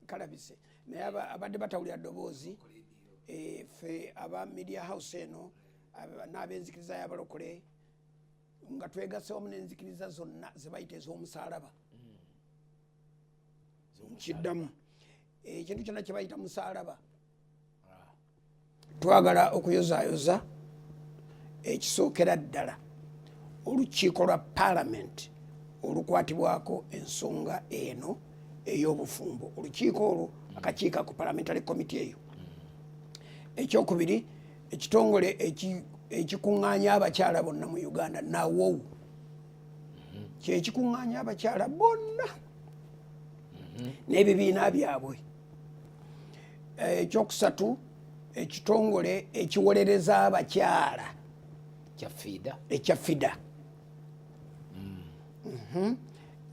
Kalabise, naye abadde batawulira ddoboozi. Ffe aba media house eno n'abenzikiriza y'abalokole nga twegasse wamu n'enzikiriza zonna zebayita ez'omusalaba. Nkiddamu, ekintu kyonna kyebayita musalaba, twagala okuyozaayoza ekisookera ddala olukiiko lwa Paalamenti olukwatibwako ensonga eno ey'obufumbo, olukiiko olwo, akakiiko ako, parliamentary committee eyo. Ekyokubiri, ekitongole ekikuŋŋaanya abakyala bonna mu Uganda, NAWOU, kyekikuŋŋaanya abakyala bonna n'ebibiina byabwe. Ekyokusatu, ekitongole ekiwolereza abakyala Kya FIDA. Ekya FIDA.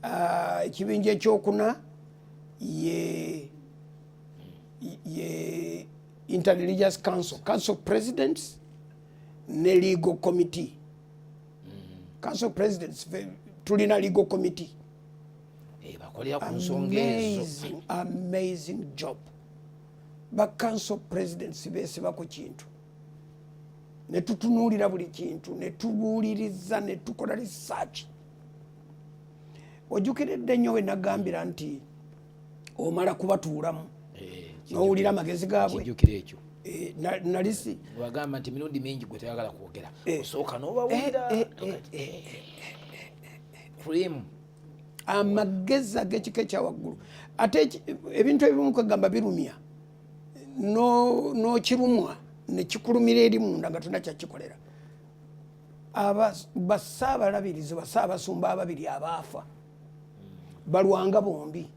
Ah, ekibinja ekyokuna ye Interreligious Council, Council of Presidents ne Legal Committee. Council of Presidents, tulina Legal Committee. Bakolera ku nsonga ezo. Amazing, amazing job. Ba council presidents beesiba ku kintu ne tutunuulira buli kintu ne tubuuliriza ne tukola research. Ojjukiridde nnyo we nagambira nti omala kubatuulamu n'owulira amagezi gaabwe. Kijjukira ekyo. Nalisi Wagamba nti emirundi mingi gwe toyagala kwogera, osooka n'obawulira. Cream. Amagezi ag'ekika ekyawaggulu. Ate ebintu ebimu kwegamba birumya, n'okirumwa nekikulumira eri munda nga tolina kyakikolera. Basaabalabirizi, basaabasumba ababiri abaafa balwanga bombi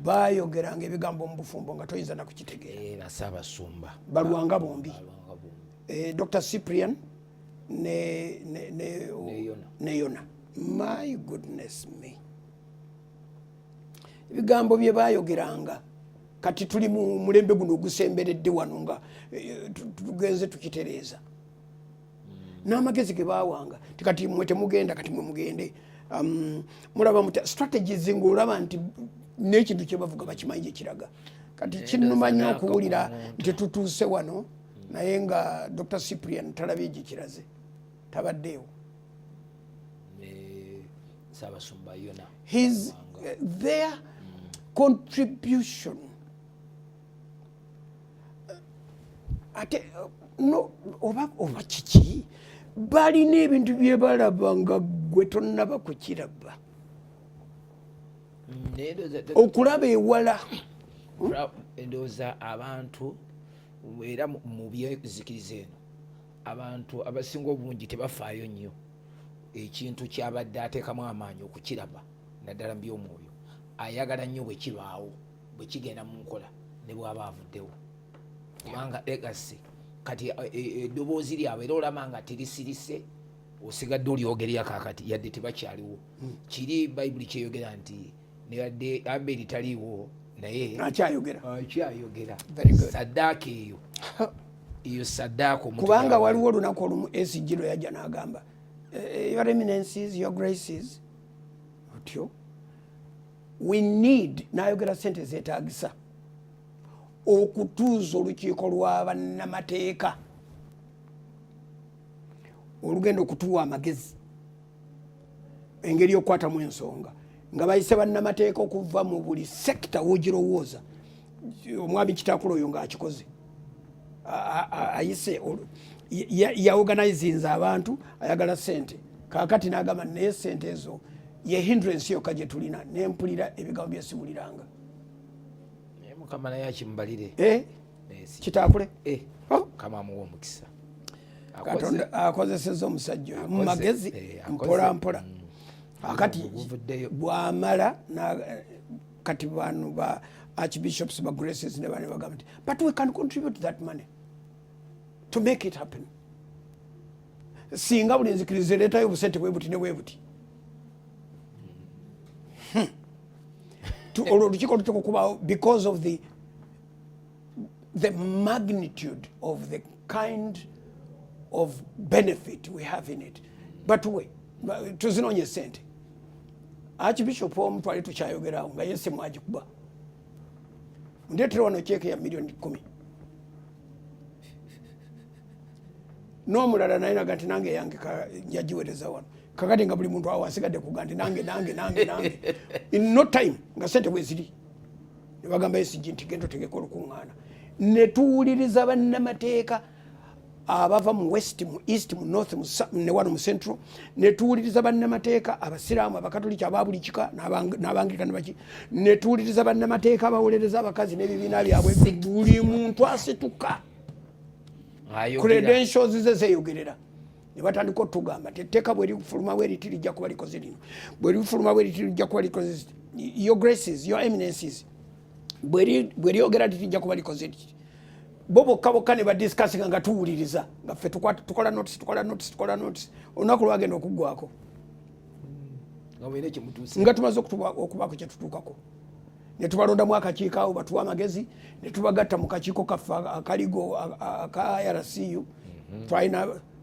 bayogeranga ebigambo mu bufumbo nga toyinza nakukitegeera. Basaabasumba. Balwanga bombi. Balwanga bombi. Dr Cyprian ne Ne Yona. Ne Yona. My goodness me, ebigambo bye bayogeranga! Kati tuli mu mulembe guno ogusemberedde wano nga tugenze tukitereeza n'amagezi ge baawanga ti kati mwe temugenda, kati mwe mugende. Mulaba mutya strategies ng'olaba nti n'ekintu kye bavuga bakimanyi gye kiraga. Kati kinnuma nnyo okuwulira nti tutuuse wano naye nga Dr Cyprian talabye gye kiraze, tabaddeewo. Ne Saabasumba Yona. His their contribution ate no oba kiki, balina ebintu bye balaba nga gwe tonnaba kukiraba. Naye Okulaba ewala. Ndowooza abantu era mu byezikiriza eno, abantu abasinga obungi tebafaayo nnyo ekintu kyabadde ateekamu amaanyi okukiraba, naddala mu byomwoyo. Ayagala nnyo bwe kibaawo, bwe kigenda mu nkola, ne bw'aba avuddewo, kubanga legacy kati eddoboozi lyabwe era olaba nga terisirise, osigadde olyogerera kakati yadde tebakyaliwo. Kiri Bayibuli kyeyogera nti neyadde Aberi taliiwo, naye akyayogera. Akyayogera. Very good. Saddaaka eyo, eyo saddaaka omuntu Kubanga gy'awa. Waliwo olunaku olumu SG lwe yajja n'agamba, "Your eminences, your graces," otyo, "we need," n'ayogera sente zeetagisa okutuuza olukiiko lwa bannamateeka olugenda okutuwa amagezi engeri y'okukwatamu ensonga, nga bayise bannamateeka okuva mu buli sekita wogirowooza. Omwami Kitakula oyo ng'akikoze, ayise yaorganizinze abantu, ayagala sente. Kakati n'agamba, naye sente ezo ye hindrance yokka gye tulina. Nempulira ebigambo byesiwuliranga. Naye Mukama naye akimubalire. Eh, Kitakule. Oh. Mukama amuwa omukisa. Katonda akozeseza omusajja oyo mu magezi. Akoze. Mpola mpola. Akati Guvuddeyo. Bwamala kati bano ba archbishops, ba graces ne bane bagamba nti, "But we can contribute that money to make it happen." Singa buli nzikiriza ereetayo obusente bwe buti ne bwe buti. Olwo olukiiko luteekwa okubaawo because of the magnitude of the kind of benefit we have in it. Batuwe, tuzinonye sente. Archbishop omu twali tukyayogerawo nga yesimu agikuba, "Ndeetera wano ceeke ya miliyoni 10." N'omulala naye naga nti, "Nange yange njagiwereza wano." Kakati nga buli muntu awo asigadde kuga nti, "Nange, nange, nange, nange." In no time nga sente bweziri, ne bagamba SG nti, "Genda otegeka olukuŋŋaana." Ne tuwuliriza bannamateeka abava mu west, mu east, mu north, ne wano mu central. Ne tuwuliriza bannamateeka Abasiraamu, Abakatoliki, aba buli kika, n'Abangirikani baki. Ne tuwuliriza bannamateeka abawolereza abakazi n'ebibiina byabwe. Buli muntu asituka, credentials ze zeeyogerera. Ne batandika otugamba nti etteeka bwe lifuluma bwe riti lijja kuba likoze lino, bwe lifuluma bwe riti lijja kuba likoze. Your graces, your eminences, bwe lyogera liti lijja kuba likoze liti. Bo bokka bokka ne badiscussinga nga tuwuliriza, nga ffe tukola notes, tukola notes, tukola notes. Olunaku lwagenda okuggwako nga tumaze okubaako kyetutuukako, ne tubalondamu akakiiko awo batuwa amagezi, ne tubagatta mu kakiiko kaffe akaligo aka RCU.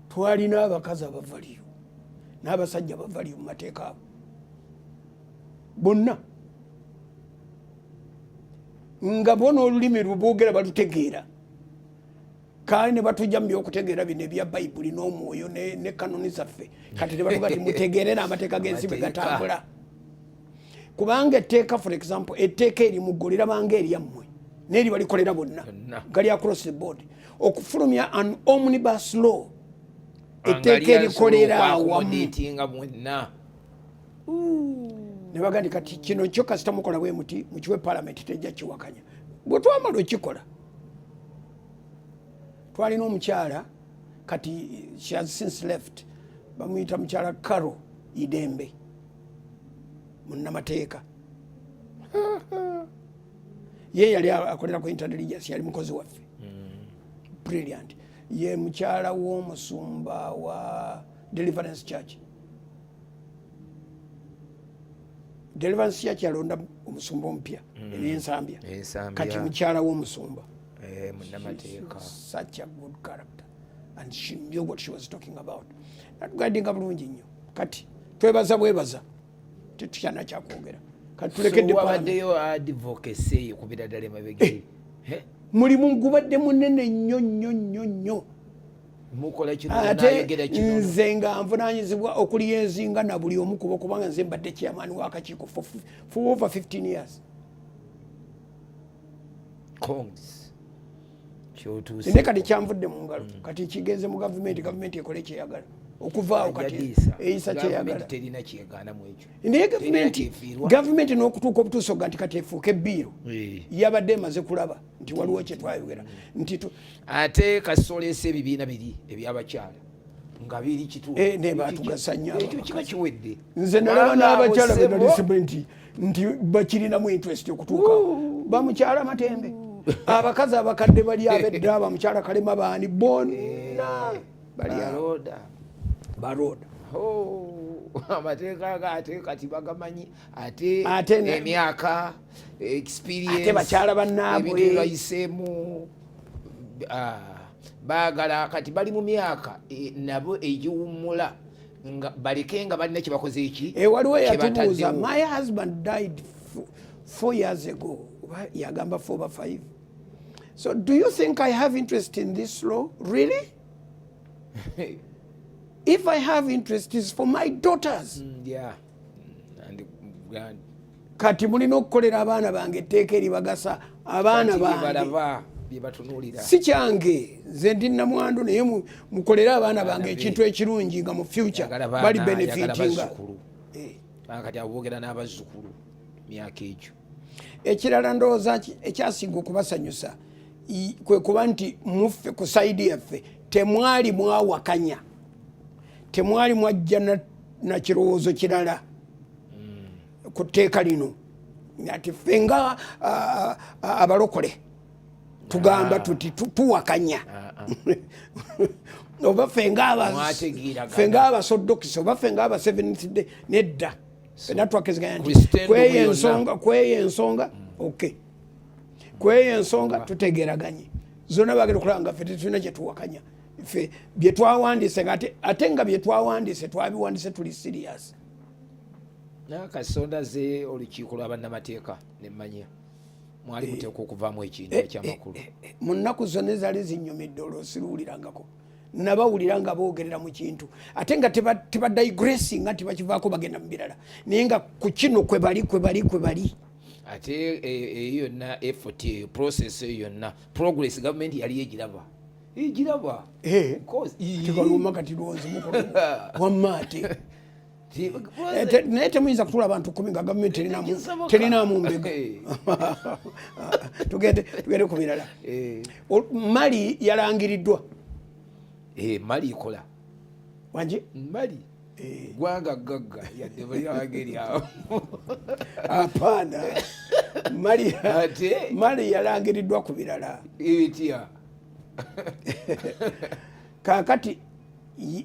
Twalina abakazi abavaliyo n'abasajja abavaliyo mu mateeka abo bonna, nga bona olulimi lweboogera balutegeera. Kale ne batujja mu byokutegeera bino ebya Bayibuli n'omwoyo ne kanoni zaffe. Kati ne batuga ti, "Mutegeere n'amateeka g'ensi bwe gatambula," kubanga etteeka, for example, etteeka erimuggo lirabanga eryammwe n'eri balikolera bonna, gali across the board. Okufulumya an omnibus law, etteeka erikolera awamu, ne baga nti, "Kati kino kyo kasita mukola bwe muti, mukiwe Palamenti, tejja kiwakanya." Bwe twamala okikola, twalina omukyala, kati she has since left, bamuyita mukyala Caro Idembe, munnamateeka. Ye yali akolera ku interreligious, yali mukozi waffe, brilliant. Ye mukyala w'omusumba wa Deliverance Church. Deliverance Church yalonda omusumba omupya ebyensambya. Kati mukyala w'omusumba. Munnamateeka. Such a good character and she knew what she was talking about. Natuguidinga bulungi nnyo. Kati twebaza bwebaza, tetukyana kyakwogera. Kati tulekedde. Wabaddeyo advocacy kubira ddala emabega? Mulimu gubadde munene nnyo nnyo nnyo nnyo. Mukola kino. Ate nayogera kino. Nze nga nvunanyizibwa okulyezinga na buli omu kuba, kubanga nze mbadde chairman w'akakiiko for over 15 years. Congs, kyotuuse. Naye kati kyanvudde mu ngalo. Kati kigenze mu gavumenti, gavumenti ekole kyeyagala. Okuvaawo kati Ajadiisa. eyisa kyeyagala. Gavumenti terina kyegaana mu ekyo. Naye gavumenti, kyefiirwa. Gavumenti n'okutuuka obutuusa oga nti kati efuuke ebbiiro, yabadde emaze kulaba nti waliwo kyetwayogera nti Ate kasolesa ebibiina biri ebyabakyala nga biri kituufu. Ne batugasa nnyo abo. Ekyo kiba kiwedde. Nze nalaba Kubanga abo n'abakyala ssebo- benalisibwe nti bakirinamu interest okutuuka bamukyala Matembe, abakazi abakadde bali abedda, bamukyala Kalema, baani bonna bali awo. Baroda. Baroda. Oh, amateeka ga ate kati bagamanyi ate. Ate Emyaka, experience. Ate bakyala bannaabwe. Ebintu byebayiseemu. Baagala kati bali mu myaka nabo egiwummula nga baleke nga balina kyebakoze eki. Waliwo eyatubuuza, Kyebataddeo. "My husband died 4 years ago," oba yagamba 4 oba 5, "so do you think I have interest in this law? Really? If I have interest, is for my daughters." Yeah. And grand. Kati mulina okukolera abaana bange etteeka eribagasa, abaana Kati bye bange. Balaba bye batunuulira. Si kyange, nze ndi namwandu, naye mukolere abaana bange be. ekintu ekirungi nga mu future Yagala baana, bali yagala benefitinga. bazzukulu. Kati abo boogera n'abazzukulu myaka egyo. Ekirala ndowooza ekyasinga okubasanyusa kwe kuba nti muffe ku side yaffe temwali mwawakanya, temwali mwajja na kirowoozo kirala ku tteeka lino, ati ffe nga abalokole tugamba tuti tuwakanya, oba ffe nga Mwategeeragana. ffe nga Abasodokisi, oba ffe nga aba Seventh Day. Nedda, fenna twakeziganya nti Christendom kweyo yonna. ensonga, kweyo ensonga, ok, kweyo ensonga tutegeraganye zonna. Bagenda okulaba nga ffe tetulina kyetuwakanya. Ffe byetwawandiise nga ate nga byetwawandiise twabiwandiise tuli serious. Nakasonda ze olukiiko lwa bannamateeka nemmanya mwali muteekwa okuvaamu ekintu ekyamakulu. Mu nnaku zonna ezaali zinyumidde, olwo siruwulirangako nabawulira nga boogerera mu kintu, ate nga tebadigressing, nti bakivaako bagenda mu birala, naye nga ku kino kwe bali, kwe bali, kwe bali. Ate eyo yonna effort, eyo process, eyo yonna progress, gavumenti yali egiraba, egiraba. Tikaluma kati lwonzi mukulu wamma ate naye temuyinza kutuula abantu 10 nga gavumenti Tekisoboka. terinaamu mbega. Tugende ku birala. Mali yalangiriddwa. Mali ikola. Wangi? Mali gwanga gagga, yadde bali awo. Apaana, Mali Ate Mali yalangiriddwa ku birala. Etya? Kaakati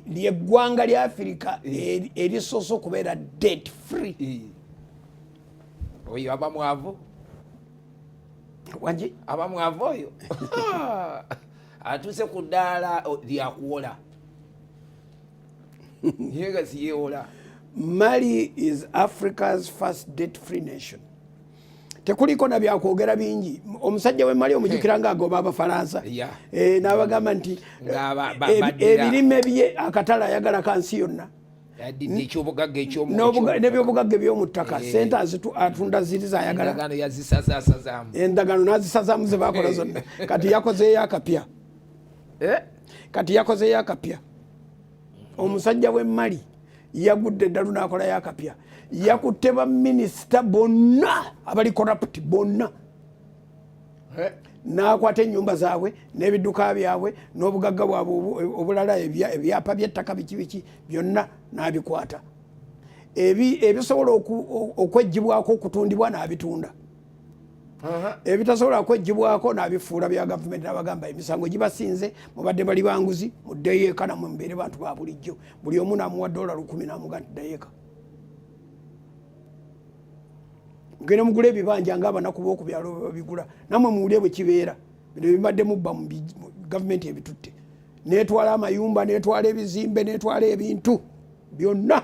lyeggwanga lya Afirika erisoose okubeera debt free. Oyo aba mwavu. Wangi? Aba mwavu oyo atuuse ku ddaala lyakuwola, naye nga siyewola. Mali is Africa's first debt free nation. Tekuliko na byakwogera bingi. Omusajja we Mali omujjukira nga agoba Abafalansa. N'abagamba nti Nga baddira. Ebirime bye akatale ayagala kansi yonna. Yaddidde ekyobugagga ekyomu N'ebyobugagga eby'omu ttaka, sente atunda ziri zayagala. Endagaano yazisazasazaamu. Endagaano n'azisazaamu ze bakola zonna. Kati yakozeeyo akapya. Kati yakozeeyo akapya. Omusajja w'e Mali yagudde eddalu n'akolayo akapya. Yakutte baminisita bonna abali corrupt bonna, n'akwata ennyumba zaabwe n'ebidduka byabwe n'obugagga bwabwe obulala, ebyapa by'ettaka, biki biki byonna n'abikwata. Ebisobola okweggyibwako okutundibwa n'abitunda, ebitasobola kweggyibwako n'abifuula bya gavumenti. N'abagamba emisango gibasinze, mubadde bali banguzi, muddeyo eka namwe mubeere bantu ba bulijjo. Buli omu n'amuwa $1,000 n'amuga nti ddayo eka, mugende mugule ebibanja ngaabanaku b'oku byalo babigula, nammwe muwulire bwe kibeera. Bino bibadde mubba mu gavumenti ebitutte, netwala amayumba, netwala ebizimbe, netwala ebintu byonna.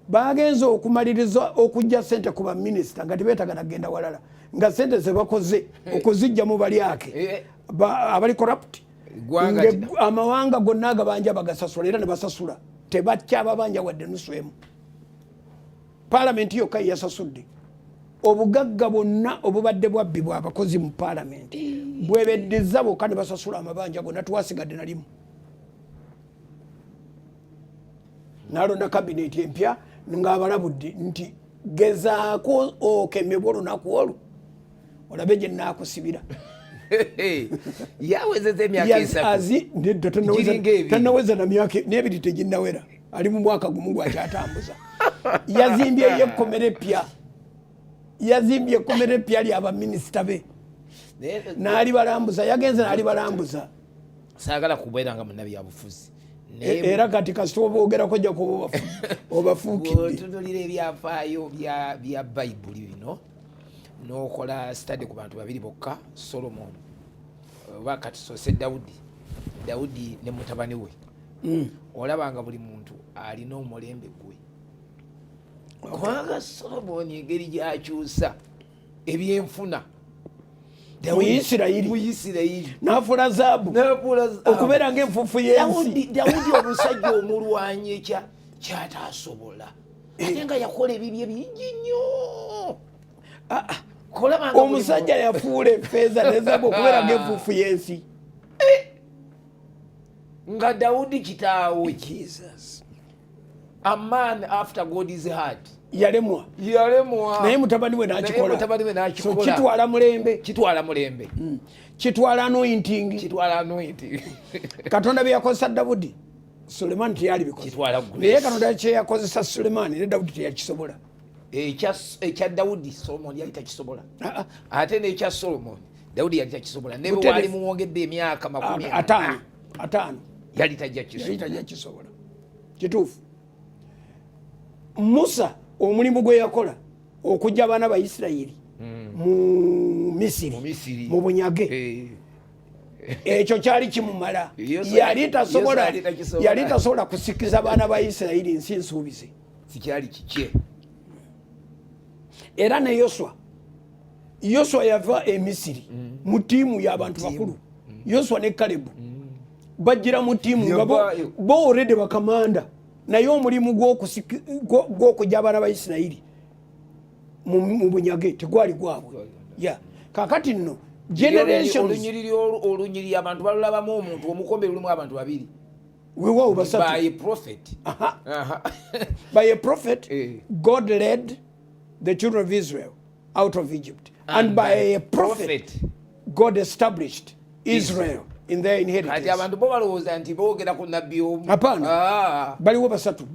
Bagenze okumaliriza okujja sente ku baminisita nga tebeetaga nagenda walala, nga sente zebakoze okuzijja mu balyake abali corrupt. Eggwanga Amawanga gonna agabanja bagasasula, era ne basasula, tebakyababanja wadde nusu emu. Paalamenti yokka yeyasasudde. Obugagga bwonna obubadde bwabbibwa abakozi mu paalamenti bwebeddiza bwokka ne basasula amabanja gonna, twasigadde nalimu. Nalonda kabineeti empya ng'abalabudde nti gezaako okemebwa olunaku olwo olabe gye naakusibira. Yawezeza emyaka 3. Nedda, Giringa 2. Tanaweza na myaka n'ebiri, teginnawera, ali mu mwaka gumu gwakyatambuza. Yazimbyeyo ekkomera epya, yazimbye ekkomera epya lyabaminisita be n'ali balambuza, yagenze n'ali balambuza. Saagala kubeera nga munnabyabufuzi. Era kati kasita oba ogerako ojja kuba obafuukidde. Bw'otunuulira ebyafaayo bya Bayibuli bino n'okola study ku bantu babiri bokka, Solomon oba kati soose Dawudi, Dawudi ne mutabani we, olaba nga buli muntu alina omulembe gwe, kubanga Solomon engeri gyakyusa ebyenfuna mu Isirayiri, mu Isirayiri, n'afuula zaabu n'afuula zaabu. Okubeera ng'enfuufu y'ensi. Dawudi omusajja omulwanyi, ekya kyataasobola, ate nga yakola ebibye bingi nnyo. Kolaba nga buli Omusajja yafuula effeeza nezaabu okubeera ng'enfuufu y'ensi. Nga Dawudi kitaawe, Jesus, a man after God's heart, yalemwa. Yalemwa. Naye mutabani we Naye n'akikola. Mutabani we So n'akikola. kitwala mulembe. Kitwala mulembe. Kitwala anointing. Kitwala anointing. Katonda bye yakozesa Dawudi, Sulemani teyali bikoze. Kitwala grace. Naye Katonda kyeyakozesa Sulemani ne Dawudi teyakisobola. Ekya Dawudi Solomon yali takisobola, Ah, ah. ate n'ekya Solomon Dawudi yali takisobola, ne bwe Buterefu. waali muwongedde emyaka 40, 50, 50, yali tajja yali kisobola. tajja kisobola. Kituufu, Musa omulimu gwe yakola okujja abaana ba Isirayiri mu Misiri, Mu Misiri. mu bunyage, ekyo kyali kimumala. Yali tasobola Yoswa yali takisobola. Yali tasobola kusikiza baana ba Isirayiri nsi nsuubize. Sikyali kikye. Era ne Yoswa, Yoswa yava e Misiri mu tiimu y'abantu bakulu. Yoswa ne Kalebu bajjira mu tiimu nga bo already bakamanda, naye omulimu gw'okujja abaana ba Isirayiri mu bunyage tegwali gwabwe. Ya kakati nno generations Olunyiriri olunyiriri abantu balulabamu omuntu, omukombe lulimu abantu babiri. Weewaawo, basatu. By a prophet. Aha. Aha. By a prophet, God led the children of Israel out of Egypt, and by a prophet, prophet. God established Israel in their Kati inheritance. abantu bo balowooza nti boogera ku nabbi omu. Hapana. Ah. Baliwo basatu.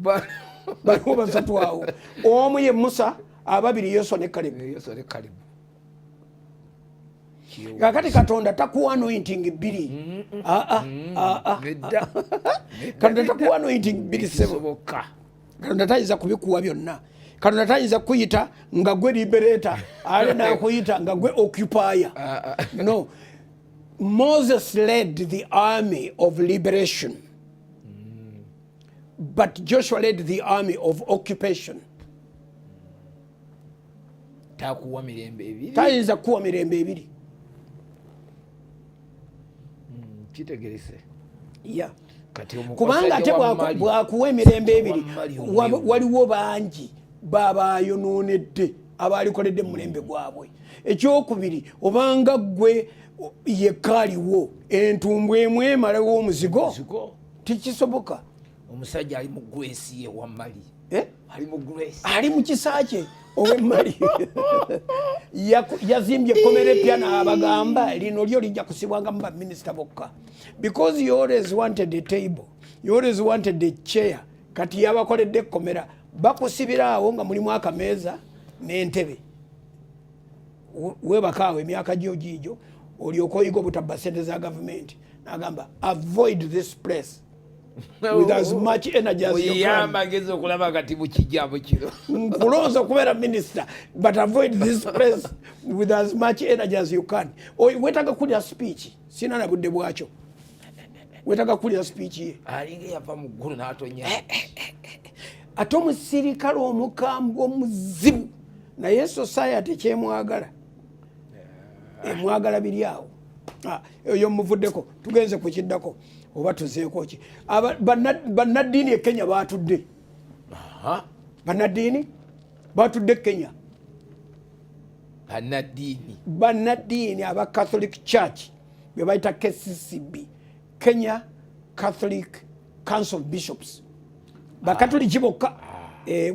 Baliwo basatu awo. Omu ye Musa, ababiri Yoswa ne Kalebu. Yoswa ne Kalebu. Kakati Katonda takuwa anointing bbiri. Ah, ah, ah, ah. Nedda. Katonda takuwa anointing bbiri, sebo. Kisoboka. Katonda tayinza kubikuwa byonna. Katonda tayinza kuyita nga gwe liberator, ate nakuyita nga gwe occupier. No, Moses led the army of liberation, but Joshua led the army of occupation. Takuwa mirembe ebiri. Tayinza kuwa mirembe ebiri. Kitegerese. Kati Kubanga ate omusajja wa Mali- bwakuwa emirembe ebiri, wa Mali omweru. waliwo bangi babayonoonedde abaalikoledde mu mulembe gwabwe. Ekyokubiri, obanga gwe yekka aliwo, entumbwe emu emalawo omuzigo. Muzigo. Tekisoboka. Omusajja ali mu grace ye wa Mali. Eh? Ali mu grace. Ali mu kisa kye ow'emmali. Yazimbye ekkomera epya n'abagamba lino lyo lijja kusibwangamu baminisita bokka, because you always wanted a table, you always wanted a chair. Kati yabakoledde ekkomera, bakusibira awo nga mulimu akameeza n'entebe. Weebaka awo emyaka gyo giigyo, olyoka oyiga obutabba sente za gavumenti. N'agamba, "Avoid this place with as much energy as you Oyiye can." amagezi okulaba kati bukijjabo kino. Nkulonza okubeera minisita, but avoid this place with as much energy as you can. Weetaaga kuwulira speech, sina na budde bwakyo. Weetaaga kuwulira speech ye. Alinga eyava mu ggulu n'atonya. Ate omusirikale omukambwe omuzibu, naye society kyemwagala, emwagala biri awo. Ah, oyo muvuddeko, tugenze kukiddako oba tuzeeko ki? Bannaddiini e Kenya batudde. Bannaddiini batudde e Kenya. Bannaddiini? Bannaddiini aba Catholic Church be bayita KCCB, Kenya Catholic Council of Bishops, bakatuliki bokka.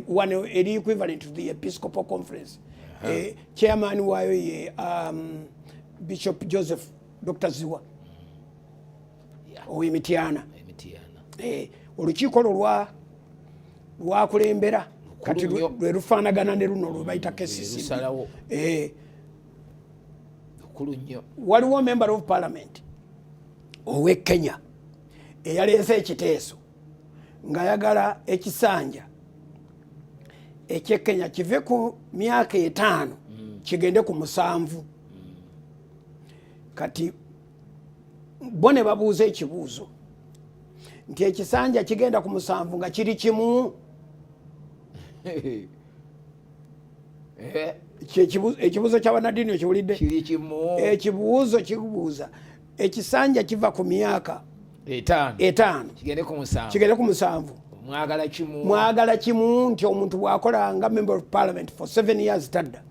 Wano eri equivalent to the Episcopal Conference. Chairman waayo ye Bishop Joseph Dr Ziwa ow'Emityana. Emityana. Olukiiko lwo lwakulembera kati nnyo. Lwe lufaanagana ne luno lwe bayita KCCB. Lusalawo. Lukulu nnyo. Waliwo member of parliament owe Kenya eyaleese ekiteeso ng'ayagala ekisanja ekyekenya kive ku myaka 5 kigende ku 7. Kati bo ne babuuza ekibuuzo nti ekisanja kigenda ku 7 nga kiri kimu? Ekibuuzo ky'abannaddiini okiwulidde? Kiri kimu. Ekibuuzo kikubuuza, ekisanja kiva ku myaka 5 5 kigende ku 7. Kigende ku 7. Mwagala kimu? Mwagala kimu, nti omuntu bw'akola nga member of parliament for 7 years tadda.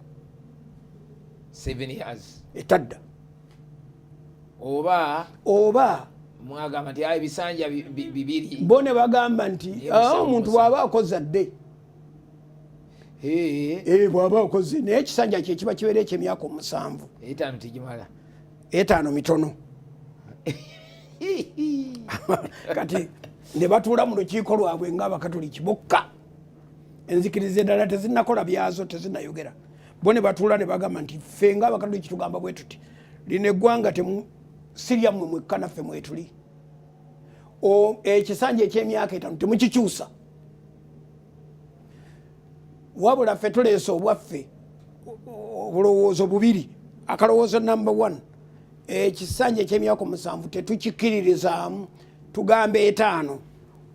7 years. Etadda. Oba Oba mwagamba nti "Ah, ebisanja 2." Bo ne bagamba nti Naye "Ah, 7, omuntu 7. bw'aba akoze adde." Bw'aba akoze, naye ekisanja kye kiba kibeera ekyemyaka 7. 5 tegimala. 5 mitono. Kati ne batuula mu lukiiko lwabwe ngaabakatuliki bokka, enzikiriza endala tezinakola byazo, tezinayogera. Bo ne batuula ne bagamba nti ffe ngaabakatuliki tugamba bwe tuti, lino eggwanga si lyammwe mwekka, naffe mwetuli. Ekisanja ekyemyaka 5 temukikyusa, wabula ffe tuleese obwaffe obulowoozo bubiri. Akalowoozo number one, ekisanja ekyemyaka 7 tetukikiririzaamu, tugamba 5.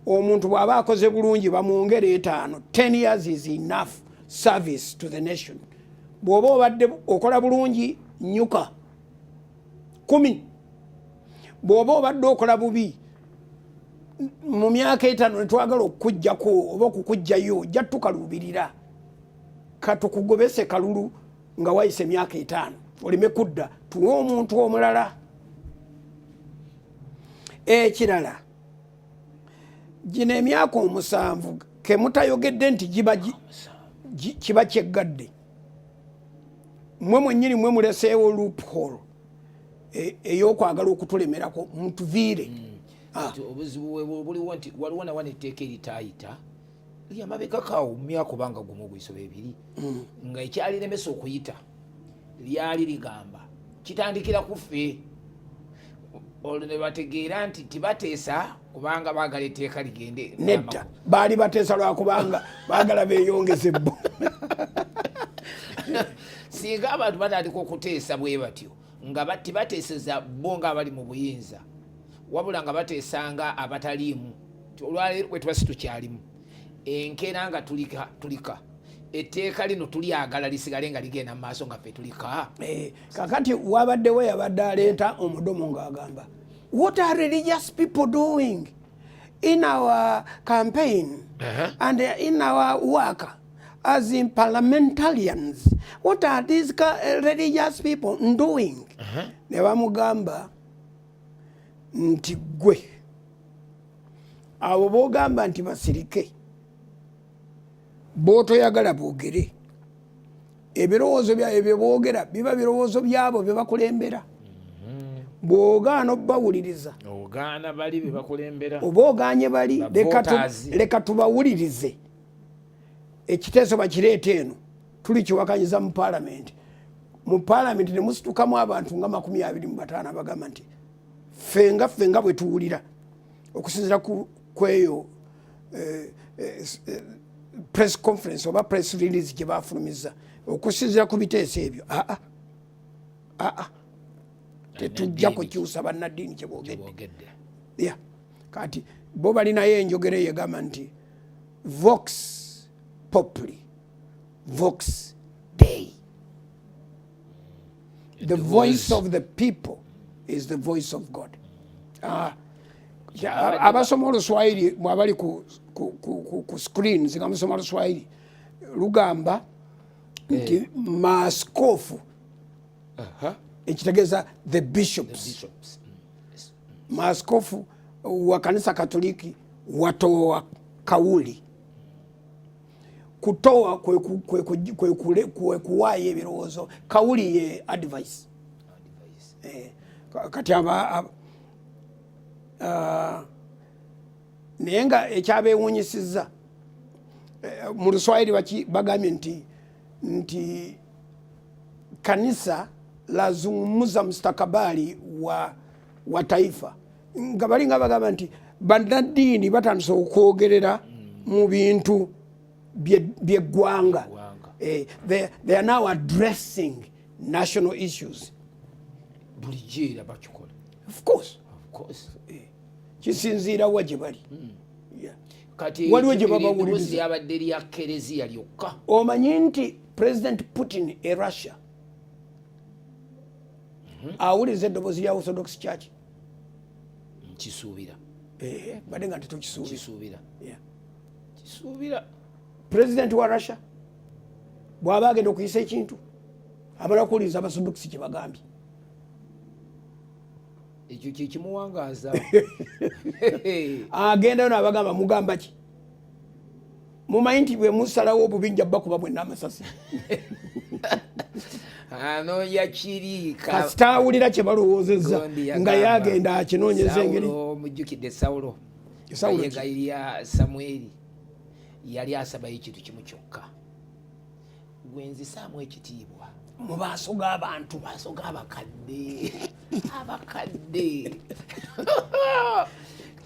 Omuntu bw'aba akoze bulungi bamwongere 5. 10 years is enough service to the nation. Bw'oba obadde okola bulungi, nyuka 10. Bw'oba obadde okola bubi, mu myaka 5 netwagala okukuggyako oba okukuggyayo, ojja tukaluubirira, katukugobese kalulu nga wayise emyaka 5 oleme kudda, tuwe omuntu omulala. Ekirala, gino emyaka 7 kemutayogedde nti kiba kyeggadde, mmwe mwennyini mwe muleseewo loophole ey'okwagala okutulemerako, mutuviire. Obuzibu buliwo nti waliwo nawa netteeka eritaayita lyamabegakaawo mu myaka obanga gumu ogwisoba 2, nga ekyaliremesa okuyita lyali ligamba kitandikira ku ffe. Olwo ne bategeera nti tibateesa kubanga baagala etteeka ligende. Nedda, baali bateesa lwakubanga baagala beeyongeze bo. Singa abantu batandika okuteesa bwe batyo nga tibateeseza bo nga abali mu buyinza, wabula nga bateesanga abataliimu, olwaleero bwe tuba situkyalimu, enkeera nga tulika etteeka lino tulyagala lisigale nga ligenda mu maaso nga ffe tulika. Kakati wabaddewo yabadde aleeta omudomo ng'agamba, "What are religious people doing in our campaign and in our work as in parliamentarians? What are these religious people doing?" Ne bamugamba nti gwe abo bogamba nti basirike, bootoyagala boogere, ebirowoozo byabwe bye boogera biba birowoozo byabo bye bakulembera. Bw'ogaana obbawuliriza, ogaana bali be bakulembera, oba ogaanye bali. Leka tubawulirize. Ekiteeso bakireeta eno, tuli kiwakanyiza mu paalamenti. Mu paalamenti ne musitukamu abantu nga 25 abagamba nti ffenga ffenga bwe tuwulira okusinziira kweyo press conference oba press release gye bafulumiza, okusinziira ku biteeso ebyo, aa aa, tetujja kukyusa bannaddiini kyeboogedde. Ya, kati bo balinayo enjogera eyo egamba nti vox populi vox Dei, the voice of the people is the voice of God. Abasoma Oluswayiri, mwabali ku screens nga musoma Oluswayiri, lugamba nti maaskofu, ekitegeeza the bishops, maaskofu wa kanisa Katoliki watoa kauli. Kutoa kwe kuwaayo ebirowoozo, kauli ye advice. Kati aba naye nga ekyabeewuunyisizza, mu Luswayiri bagambye nti kanisa lazungumuza mustakabali wa taifa, nga balinga bagamba nti bannaddiini batandise okwogerera mu bintu byeggwanga. They are now addressing national issues. Bulijjo era bakikola. Of course. Of course. Kisinziira wa gye bali. Kati waliwo gye eddoboozi babawuliriza. Lyabadde lya kereziya lyokka. Omanyi nti President Putin e Russia awuliriza eddoboozi lya Orthodox Church? Nkisuubira. Badde nga tetukisuubira. Nkisuubira. Kisuubira. President wa Russia bw'aba agenda okuyisa ekintu, amala kuwuliriza Abaorthodox kye bagambye. Ekyo kyekimuwangaaza. Agendayo n'abagamba, "Mugamba ki? Mumanyi nti bwe musalawo obubi nja bakuba bwenna amasasi." Anoonya kiri. Kasita awulira kye balowoozezza, Gondi nga yagamba, yagenda akinoonyeza engeri. Sawulo, mujjukidde Sawulo? Sawulo ki? Yegayirira Samwiri, yali asabayo ekintu kimu kyokka, gwe nzisaamu ekitiibwa mu maaso g'abantu. Maaso g'abakadde, abakadde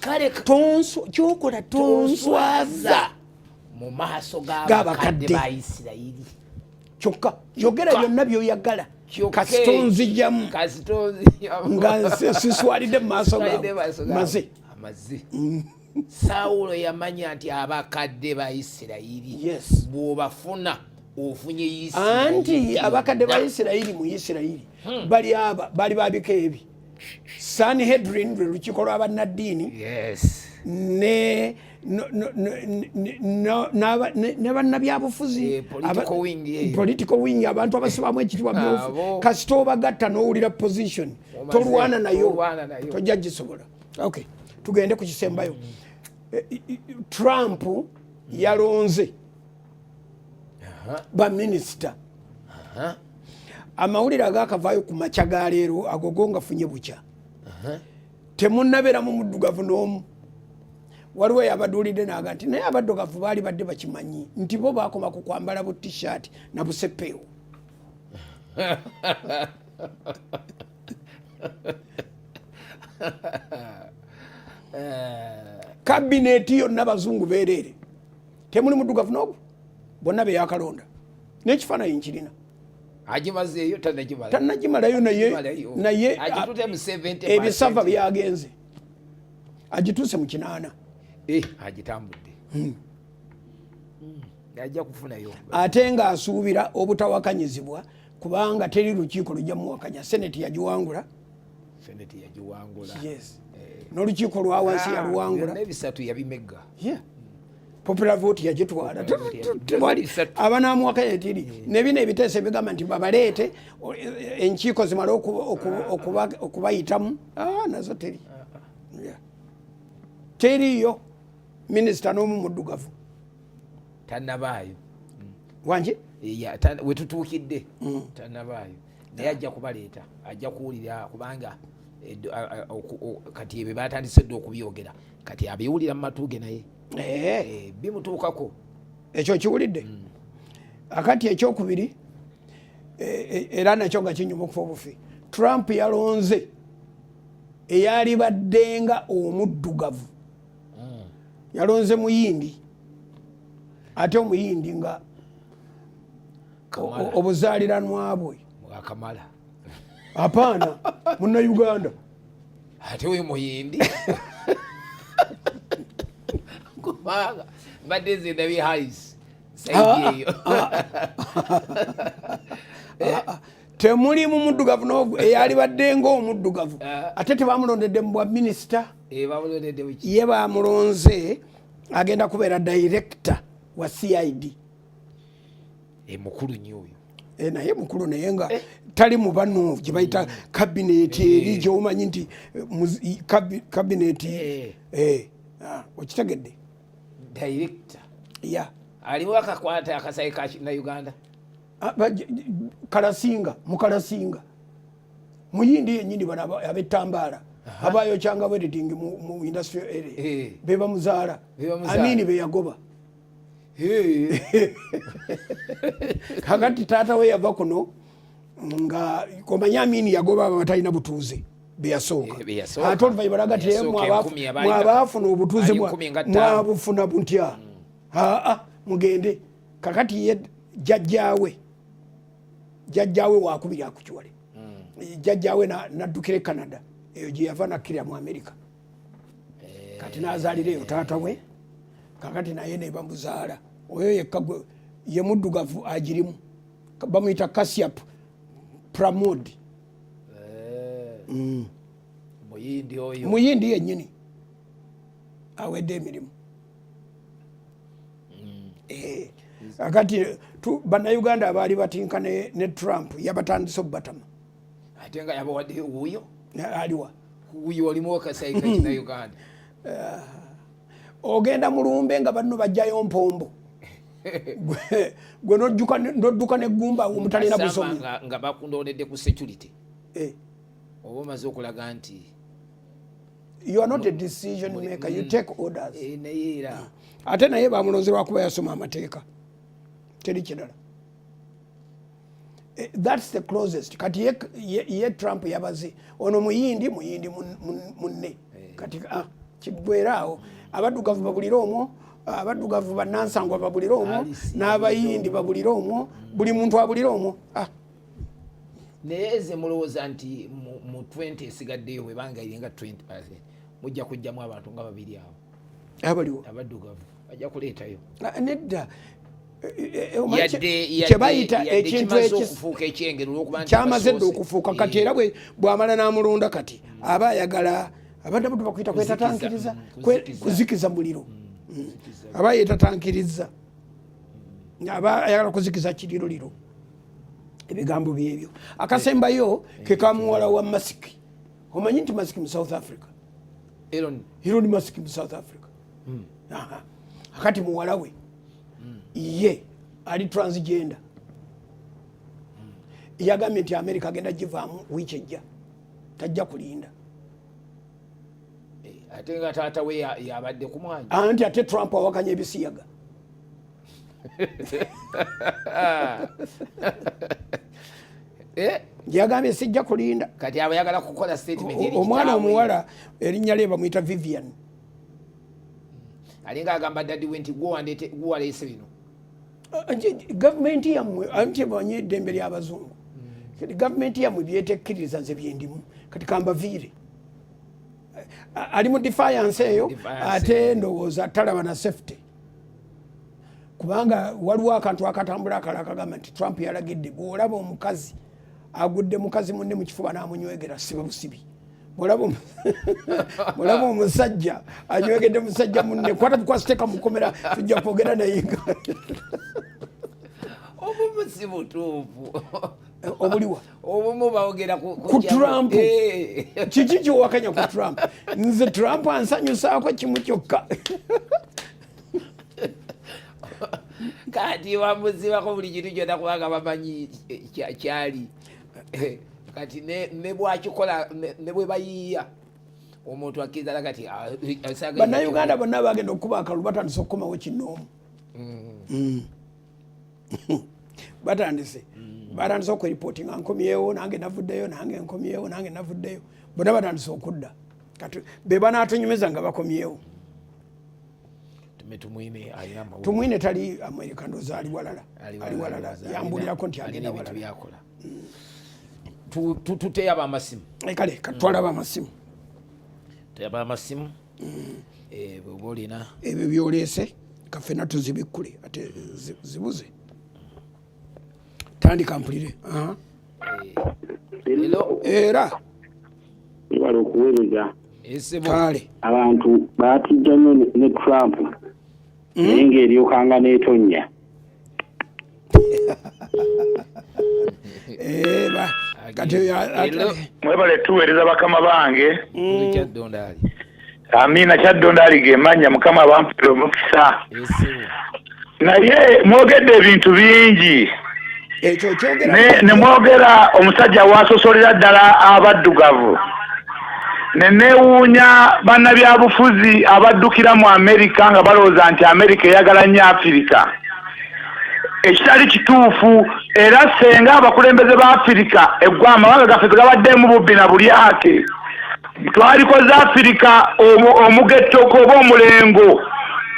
kale. Kyokola tonswaza mu maaso g'abakadde g'abakadde ba Isirayiri. Kyokka yogera byonna byoyagala, Kyokka kasita onzijjamu kasita onzijjamu nga siswalidde mu maaso Siswalidde mu gaabwe. maaso gaabwe. Maze. Amaze. Sawulo yamanya nti abakadde ba Isirayiri bw'obafuna Ofunye Anti abakadde ba Isirayiri mu Isirayiri bali aba bali babika ebi Sanhedrin, lwe lukiiko lw'abannaddiini, ne ne bannabyabufuzi. Eh, political wing eyo. Political wing, abantu abasibamu ekitiibwa Abo. Kasita obagatta n'owulira position tolwana nayo. Tolwana nayo. Tojja gisobola. Okay, tugende ku kisembayo. Trump yalonze baminisita. Amawulire agakavaayo ku makya ga leero ago go ngafunye bukya, temunnabeeramu muddugavu n'omu. Waliwo eyabaduulidde naga nti naye abaddugavu baali badde bakimanyi nti bo bakoma ku kwambala bu T-shirt na busepeewo. Kabineeti yonna bazungu beereere, temuli muddugavu n'ogu, bonna beyakalonda n'ekifaananyi nkirina. Agimazeeyo, tanagimala? Tannagimalayo, naye Agimalayo. naye Agitutte mu 70. Ebisava byagenze, agituuse mu 80. Eh, agitambudde. Ajja kufunayo. Ate ng'asuubira obutawakanyizibwa kubanga teri lukiiko lujja muwakanya. Seneti yagiwangula. Seneti yagiwangula. Yes, n'olukiiko lwa wansi yaluwangula. Byonna ebisatu yabimegga. Yeah. Popular vote yagitwala. Tewali Bisatu. abanaamuwakanya tiri nebino ebiteeso ebigamba nti babaleete enkiiko zimale okubayitamu. Ah, nazo teri. Yeah. Teriyo minisita n'omu muddugavu. Tannabaayo. Wangi? Wetutuukidde tannabaayo, naye ajja kubaleeta, ajja kuwulira kubanga kati ebyo batandise dda okubyogera, kati abiwulira mu matu ge naye. Eh. Eh, bimutuukako. Ekyo kiwulidde. Akati ekyokubiri, era nakyo nga kinyuma okufa obufi, Trump yalonze eyali baddenga omuddugavu, yalonze muyindi, ate omuyindi nga Kamala. Obuzaaliranwa bwe Akamala. Apaana, Munnayuganda. Ate oyo muyindi, kubanga mbadde nze ndabye Harris side eyo. Temulimu muddugavu n'ogu eyali baddenga omuddugavu. Ate tebamulondedde mu bwa minisita. Eh, bamulondedde buki? Ye bamulonze agenda kubeera director wa CID. Eh, mukulu nnyo oyo. E, naye mukulu, naye nga tali mu bano gye bayita kabineeti eri gyomanyi nti kabineeti. Eh, ah, okitegedde? Director. Ya. Aliwo akakwata akasayi ka na Uganda. Ah, kalasinga mukalasinga muyindi yenyini, bano ab'ettambaala abayokyanga welding mu industrial area. Be bamuzaala. Be bamuzaala. Amini beyagoba. Kakati taata we yava kuno nga komanya Amini yagoba abo batalina butuuze beyasooka. Eh, beyasooka. Ate oluvannyuma laga ti Yasooka 1000 mwabaafuna obutuuze baali 15,000. Mwabufuna buntya? Aa, mugende. Kakati ye jjajjaawe wakubiri akukiwale, jjajjaawe naddukira e Canada, eyo gye yava nakkirira mu America. Kati nazaalira eyo taata we, kakati naye nebamuzaala. Oyo yekka ye muddugavu agirimu, bamuyita Kashyap Pramod. Eh. Muyindi oyo. Muyindi yennyini awedde emirimu. Eh, akati Bannayuganda abaali batinka ne Trump yabatandise obubatama. Ate nga yabawadde wuuyo. Aliwa? Wuuyo olimu akasayi ka kina Uganda. Ogenda mulumbe nga banno bajjayo mpombo, gwe nodduka neggumba omutalina Asamba busomi. Nga bakundondedde ku security. Eh, oba omaze okulaga nti you are not a decision maker, you take orders. Eh, naye era Ate naye bamulonze lwakuba yasoma amateeka, teri kirala. Eh, that's the closest. Kati ye Trump yabaze ono muyindi, muyindi munne. Kati ah, kiggwera awo. Abaddugavu babulire omwo, abaddugavu bannansangwa babulire omwo, Alice n'abayindi babulire omwo, buli muntu abulire omwo, ah. Naye ze mulowooza nti mu 20 esigaddeyo, bwebanga eringa 20, mujja kujjamu abantu nga babiri awo? Abaliwo? Abaddugavu bajja kuleetayo. Ah, nedda. Kyebayita ekintu kyamaze dda okufuuka kati, era bwamala n'amulonda kati aba ayagala abadde butu bakuyita kwetatankiriza, kuzikiza muliro. Aba yetatankiriza, aba ayagala kuzikiza kiriroliro. Ebigambo byebyo. Akasembayo ke kamuwala wa Musk. Omanyi nti Musk mu South Africa, Elon Musk mu South Africa. Akati muwala we ye ali transgender. Yagambye nti America agenda givaamu wiiki ejja, tajja kulinda. Ate nga taata we yabadde ku mwanya. Anti ate Trump awakanya ebisiyaga. Yagambye sijja kulinda. Kati aba yagala kukola statement. Omwana omuwala erinnya lye bamuyita Vivian. Alinga agamba daddy we nti gwewaleese bino. Gavumenti yammwe, anti manyi eddembe ly'abazungu, kati gavumenti yammwe byetekkiriza nze byendimu, kati kambaviire. Ali mu defiance eyo. Ate ndowooza talaba na safety, kubanga waliwo akantu akatambula akala akagamba nti Trump yalagidde bw'olaba omukazi agudde mukazi munne mu kifuba n'amunywegera, siba busibi. Bw'olaba omusajja anywegedde musajja munne, kwata bukwasiteeka mukomera, tujja kwogera naye. Obumu si butuufu. Obuliwa? Obumu bawogera. Ku Trump. Kiki kyowakanya ku Trump? Nze Trump ansanyusaako kimu kyokka. Kati bamuzibako buli kintu kyonna kubanga bamanyi kyali. Kati ne bwakikola ne bwe bayiiya omuntu akkiriza kati Bannayuganda bonna bagenda okukuba akalulu batandise okukomawo kinoomu. Batandise okweripoti nga nkomyewo, nange navuddeyo, nange nkomyewo, nange navuddeyo. Bonna batandise okudda. Kati be banaatunyumiza nga bakomyewo. Tumwine tali Amerika, ndowooza ali walala, ali walala. Yambulirako nti agenda walala. Tuteyaba amasimu. Kale katwalaba amasimu. Teyaba amasimu bwoba olina. Ebyo byoleese kafena tuzibikkule, ate zibuze. Tandika mpulire. Era Webale okuweereza. Kale. Abantu batijja nnyo ne Trump, naye ng'eryokanga n'etonnya. Kati Mwebale tuweereza, bakama bange. Amiina. Kyaddondaali gemanya. Mukama abampere omukisa. Naye mwogedde ebintu bingi. Ekyo kyogera. Ne mwogera omusajja wasosolera ddala abaddugavu, ne neewuunya bannabyabufuzi abaddukira mu Amerika nga balowooza nti Amerika eyagala nnyo Afirika, ekitali kituufu. Era senga abakulembeze ba Afirika eggwa amawanga gaffe tegabaddemu bubbi na bulyake, twalikoze Afirika omugettoko oba omulengo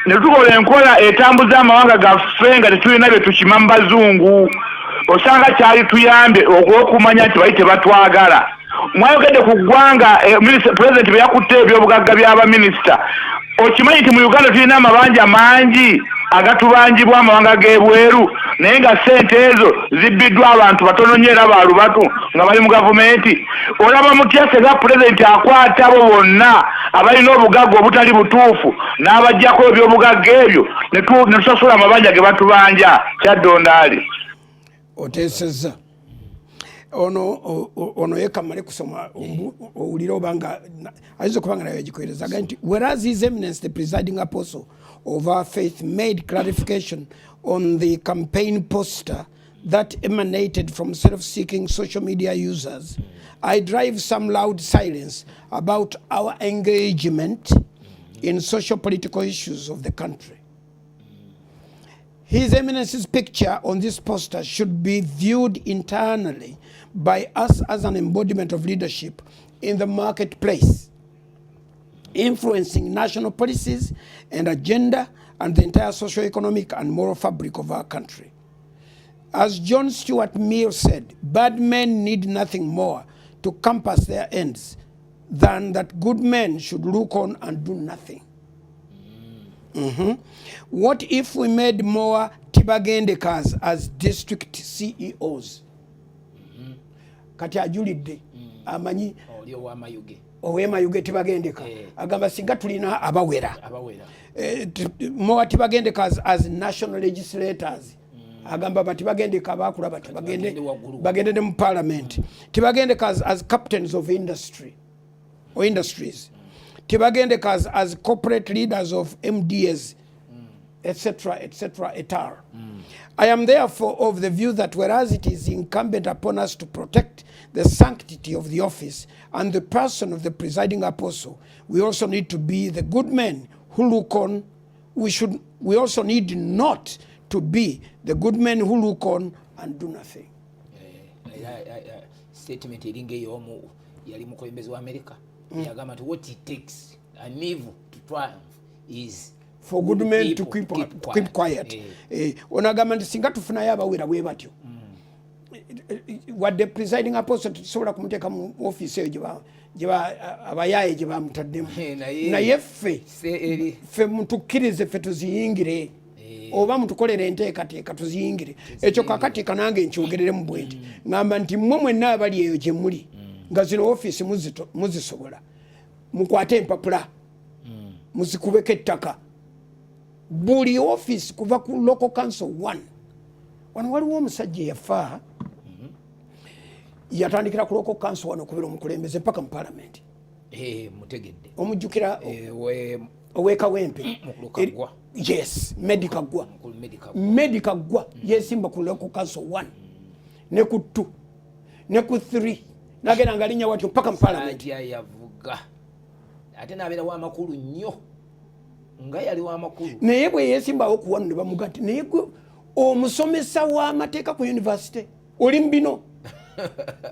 ne tukola enkola etambuza amawanga gaffe nga tetulina bye tukima mu bazungu. Osanga kyali tuyambye olw'okumanya nti bali tebatwagala. Mwayogedde ku ggwanga, pulezidenti bwe yakutte ebyobugagga by'abaminisita. Okimanyi nti mu Uganda tulina amabanja mangi agatubanjibwa amawanga g'ebweru, naye nga ssente ezo zibbiddwa abantu batono nnyo era balubatu nga bali mu gavumenti? Olaba mutya senga pulezidenti akwata abo bonna abalina obugagga obutali butuufu n'abaggyako ebyobugagga ebyo ne tusasula amabanja ge batubanja? Kyaddondaali. Oteesezza ono ono ye kamale kusoma owulire obanga ayinza okuba nga nayo yagikuweereza. Agambye nti whereas His Eminence the Presiding Apostle of our faith made clarification on the campaign poster that emanated from self-seeking social media users, I drive some loud silence about our engagement in social political issues of the country. His Eminence's picture on this poster should be viewed internally by us as an embodiment of leadership in the marketplace, influencing national policies and agenda and the entire socio-economic and moral fabric of our country. As John Stuart Mill said, bad men need nothing more to compass their ends than that good men should look on and do nothing. What if we made more Tibagendekas as district CEOs? Kati ajulidde, amanyi. Oli owamayuge. Owemayuge Tibagendeka. Agamba singa tulina abawera. Abawera. More Tibagendekas as national legislators. Agamba bati bagendeka bakula bati bagende bagende waggulu. Bagende ne mu parliament. Tibagendekas as captains of industry or industries. Tibagendekas as corporate leaders of MDAs, etc., etc., et al. I am therefore of the view that whereas it is incumbent upon us to protect the sanctity of the office and the person of the presiding apostle, we also need to be the good men who look on. We also need not to be the good men who look on and do nothing. Era statement eringa ey'omu yali mukulembeze wa America, yagamba nti what it takes an evil to triumph is for good men to people keep, to keep quiet. Ono agamba nti singa tufunayo abawera bwe batyo, wadde presiding apostle tetusobola kumuteeka mu ofiisi eyo abayaaye gye bamutaddemu. Naye ffe Se eri ffe mutukkirize ffe tuziyingire oba mutukolere enteekateeka tuziyingire. Ekyo kakati kanange nkyogereremu bwe nti, ŋŋamba nti mmwe mwenna abali eyo gye muli nga zino ofiisi muzisobola, mukwate empapula muzikubeko ettaka, buli ofiisi kuva ku local council one. Wano waliwo omusajja eyafa, yatandikira ku local council wano okubeera omukulembeze paka mu palamenti. Mutegedde. Omujjukira? Eh, Owekawempe. Mukulu Kaggwa. Yes, Medi Kaggwa. Mukulu Medi Kaggwa. Medi Kaggwa yesimba ku local council 1 ne ku 2 ne ku 3, nagenda nga linnya watyo paka mu palamenti. Sajja yavuga ate n'abeera w'amakulu nnyo, nga yali w'amakulu. Naye bwe yesimbawo ku wano ne bamuga nti, naye gwe omusomesa w'amateeka ku university oli mu bino?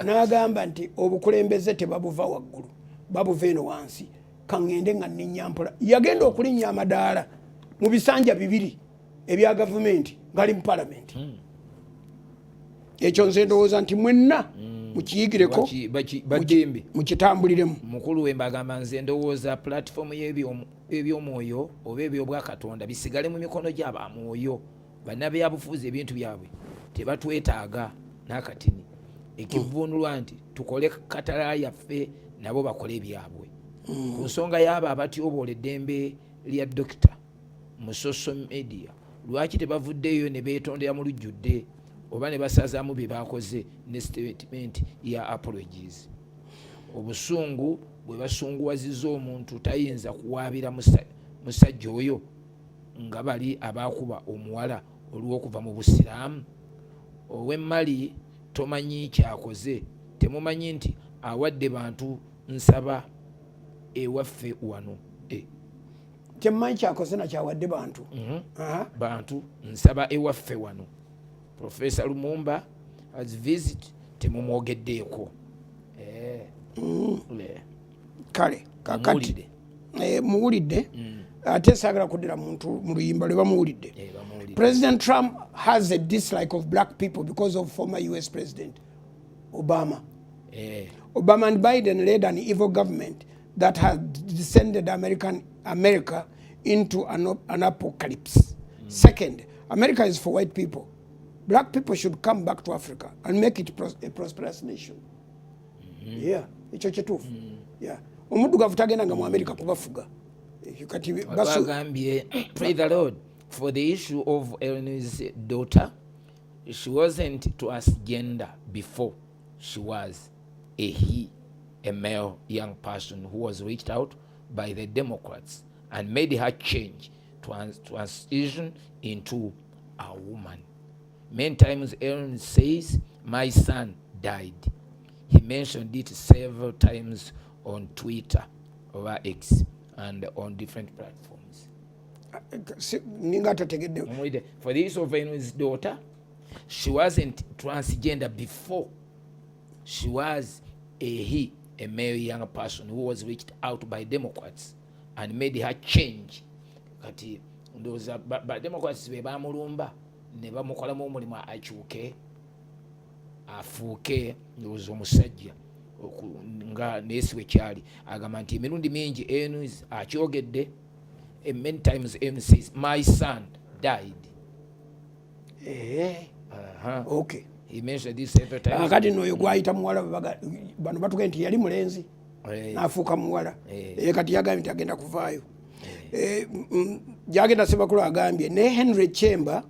N'agamba nti obukulembeze tebabuva waggulu, babuva eno wansi, kaŋŋende nga nninnya mpola. Yagenda okulinnya amadaala mu bisanja bibiri ebya gavumenti ngali mu palamenti. Ekyo nze ndowooza nti mwenna mukiyigireko. Baddembe. Mukitambuliremu. Mukulu wembe agamba, nze ndowooza platform y'ebyomwoyo oba ebyobwakatonda bisigale mu mikono gy'abamwoyo. Bannabyabufuzi ebintu byabwe tebatwetaaga n'akatini. Ekivvuunulwa nti tukole katala yaffe, nabo bakole ebyabwe. Ku nsonga y'abo abatyoboola eddembe lya dokita mu social media, lwaki tebavuddeyo ne beetondera mu lujjudde oba ne basazaamu bye bakoze ne statement ya apologies? Obusungu bwe basunguwaziza omuntu tayinza kuwaabira musajja oyo nga bali abakuba omuwala olw'okuva mu busiraamu. Ow'emmali tomanyi kyakoze, temumanyi nti awadde bantu nsaba ewaffe wano. Temumanyi kyakoze nakyawadde bantu. Aha. Bantu nsaba ewaffe wano. Professor Lumumba has visit temumwogeddeeko. Kale kakati Muwulidde. Muwulidde, ate saagala kuddira muntu mu luyimba lwe bamuwulidde. Bamuwulidde. President Trump has a dislike of black people because of former US President Obama. Obama and Biden led an evil government that has descended America into an apocalypse. Second, America is for white people. Black people should come back to Africa and make it a prosperous nation. Yeah, ekyo kituufu. Yeah. Omuddugavu tagendanga mu America kubafuga. Ekyo kati Bagambye, pray the Lord for the issue of Ellen's daughter. She wasn't transgender before. She was a he, a male young person who was reached out by the Democrats and made her change transition into a woman. Many times Aaron says, "My son died." He mentioned it several times on Twitter or X and on different platforms. Ninga atategedde. Muwulidde? For this of his daughter, she wasn't transgender before. She was a he, a male young person who was reached out by Democrats and made her change. Kati ndowooza ba Democrats be bamulumba ne bamukolamu omulimu akyuke afuuke ndowooza omusajja nga naye si bwe kyali. Agamba nti emirundi mingi Enus akyogedde. Many times MCs, my son died. Okay. He mentioned this several times. Kati noyo gwayita muwala, bano batuge nti yali mulenzi n'afuuka muwala. Kati yagambye nti agenda kuvaayo. Gyagenda Sebakulu agambye ne Henry Chamber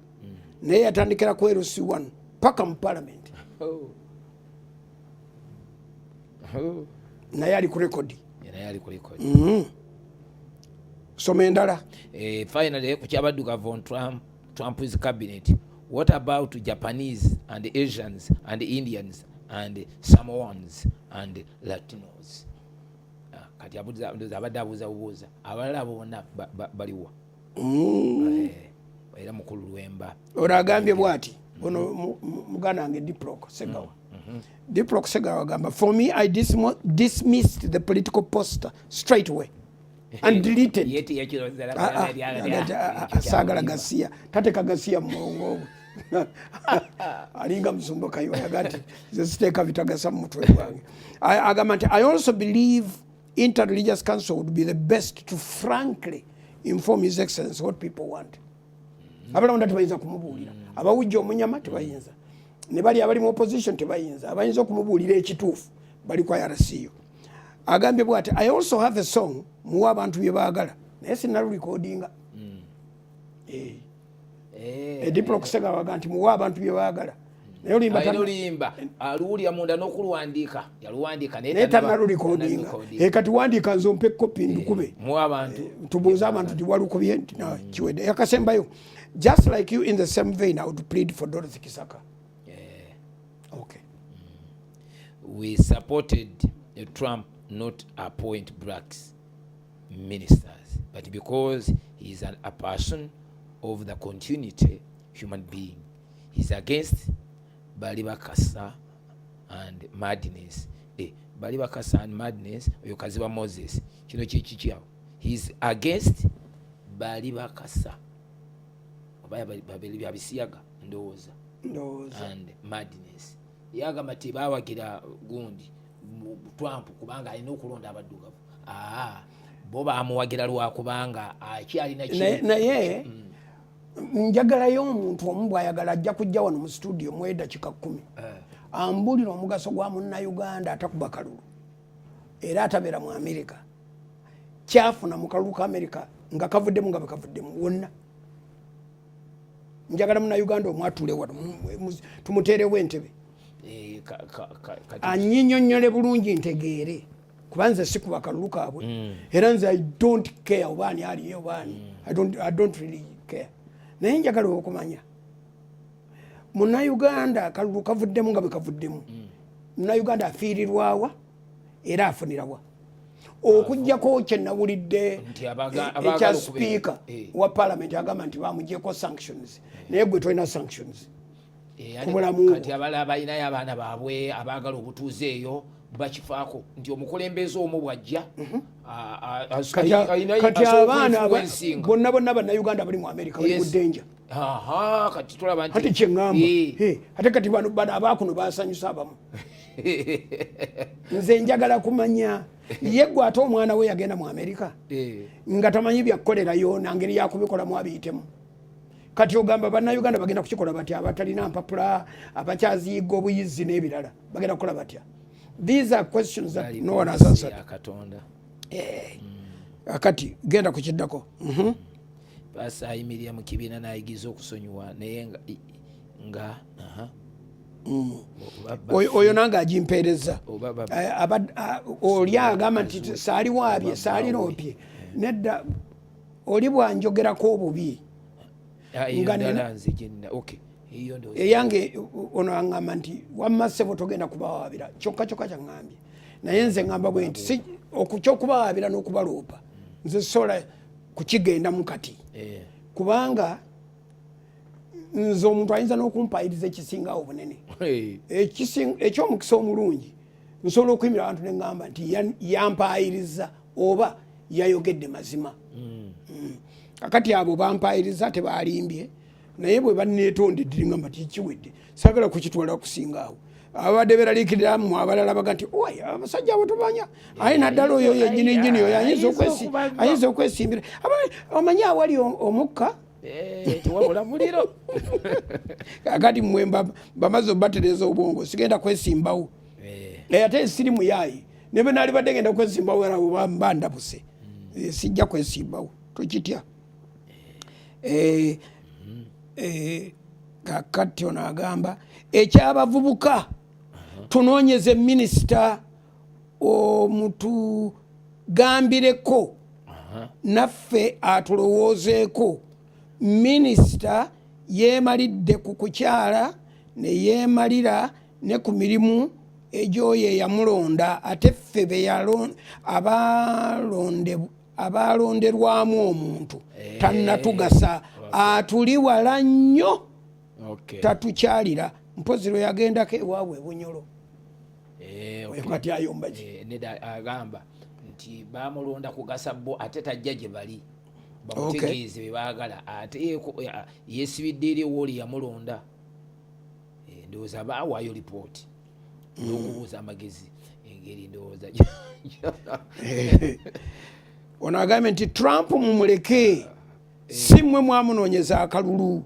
naye yatandikira ku LC1 paka mu parliament. Oh. Naye ali ku rekodi. Naye ali ku record. Soma endala. Finally, ku kyabaddugavu on Trump's cabinet, what about Japanese and Asians and Indians and Samoans and Latinos? Ah, kati ndowooza abadde abuuza bubuuza abalala abo bonna baliwa. Era mukulu Lwemba. Ono agambye bwati, ono muganda wange Diplok Segawa. Diplok Segawa agamba, "For me, I dismissed the political poster straight away and deleted." Ye teyakiroza. Ah, ah, ah, saagala gasiya, tateka gasiya mu mulongo ogwo. Alinga musumba Kayiwa, yaga nti nze siteeka bitagasa mu mutwe gwange. Agamba nti, "I also believe interreligious council would be the best to frankly inform His Excellence what people want." Abalonda tebayinza kumubuulira, abawujja omunyama tebayinza, ne bali abali mu opposition tebayinza. Abayinza okumubuulira ekituufu bali ku IRCU. Agambye bwati, "I also have a song, muwe abantu bye baagala, naye sinalulikodinga." Ediplok Segawa aga nti muwe abantu bye baagala, naye oluyimba Alina oluyimba aluwulira munda n'okuluwandiika yaluwandiika. Naye tanalulikodinga. Kati wandiika nze ompe kopi ndukube. Muwe abantu. Tubuuze abantu nti walukubye nti na kiwedde. Yakasembayo, "Just like you, in the same vein, I would plead for Dorothy Kisaka." Okay. We supported Trump not appoint blacks ministers, but because he is a person of the continuity human being. He's against Balibakasa and madness. Balibakasa and madness, oyo Kaziba Moses. Kino kiki awo? He's against Balibakasa. Oba babiri byabisiyaga ndowooza. Ndowooza. And madness. Yagamba tebawagira gundi Trump kubanga alina okulonda abaddugavu. Aa, bo bamuwagira lwakubanga akyalina. Naye njagalayo omuntu omu bw'ayagala ajja kujja wano mu studio mu edakika 10 ambuulira omugaso gwa Munnayuganda atakuba kalulu era atabeera mu Amerika kyafuna mu kalulu ka Amerika nga kavuddemu nga bwe kavuddemu wonna. Njagala Munnayuganda omu atuule wano, tumuteerewo entebe, Kati anyinyonnyole bulungi ntegeere, kuba nze sikuba kalulu kaabwe era nze I don't care oba ani aliyo oba ani. I don't really care, naye njagala okumanya Munnayuganda akalulu kavuddemu nga bwe kavuddemu, Munnayuganda afiirirwawa era afunirawa, okugjako kyenawulidde Nti abaagala ekya okubeera. Sipiika wa parliament agamba nti bamugyeko sanctions, naye gwe tolina sanctions ku bulamu bwo. Kati abalala balinayo abaana baabwe abaagala obutuuze eyo, bakifaako nti omukulembeze omu bw'ajja Kati asobola abaana okuinfluencinga. Bonna bonna Bannayuganda bali mu Amerika bali mu danger. Aha, kati tulaba nti Ate kyeŋŋamba, ate kati bano abaakuno basanyusa abamu. Nze njagala kumanya ye gwe ate omwana we yagenda mu Amerika nga tamanyi byakukolerayo nangeri yakubikolamu abiyitemu. Kati ogamba Bannayuganda bagenda kukikola batya abatalina mpapula, abakyaziyiga obuyizi n'ebirala, bagenda kukola batya? These are questions that no one has answered. Ya Katonda. Kati genda kukiddako. Paasa ayimirira mu kibiina n'ayigiza okusonyiwa naye nga aha. Oyo nange agimpeereza. Oba Oli agamba nti saali waabye, saaliroopye. Nedda, oli bwanjogerako obubi Ah, eyo nga ndala nina nze gyenna, okay, eyo ndowooza. Eyange ono aŋŋamba nti wamma ssebo togenda kubawaabira, kyokka kyokka kyaŋŋambye. Naye nze ŋŋamba bwe nti kyokubawaabira n'okubaloopa nze sobola kukigendamu kati, kubanga nze omuntu ayinza n'okumpayiriza ekisingawo obunene. Ekyomukisa omulungi nsobola okuyimira abantu neŋŋamba nti yampayiriza oba yayogedde mazima. Kakati abo bampayiriza tebalimbye, naye bwe baneetondedde ngamba tikiwedde, saagala kukitwala kusinga awo. Abadde beraliikirira mu abalala baga nti oy abasajja abo tubanya, aye naddala oyo yenyini nyini oyo ayinza okwesimbira. Omanyi awali omukka eh, tewabula muliro. Kakati mmwe bamaze obatereeza obwongo, sigenda kwesimbawo. Eh. Ate siri muyaayi, ne bwe naalibadde ngenda kwesimbawo era mba ndabuse. Eh, sijja kwesimbawo, tokitya. Kakati ono agamba ekyabavubuka, tunoonyeze minisita omutugambireko naffe atulowoozeeko. Minisita yeemalidde ku kukyala ne yeemalira ne ku mirimu egyoyo eyamulonda, ate ffe abalonderwamu omuntu tannatugasa, atuli wala nnyo, tatukyalira. Mpozi lwe yagendako ewaabwe Bunyolo. Kati ayomba ki? Nedda, agamba nti bamulonda kugasa bo, ate tajja gye bali bamutegeeze bye baagala, ate yeesibidde eri ewooli yamulonda. Ndowooza baawaayo lipooti n'okubuuza amagezi engeri ndowooza. Ono agambye nti Trump mumuleke, si mmwe mwamunoonyeza akalulu,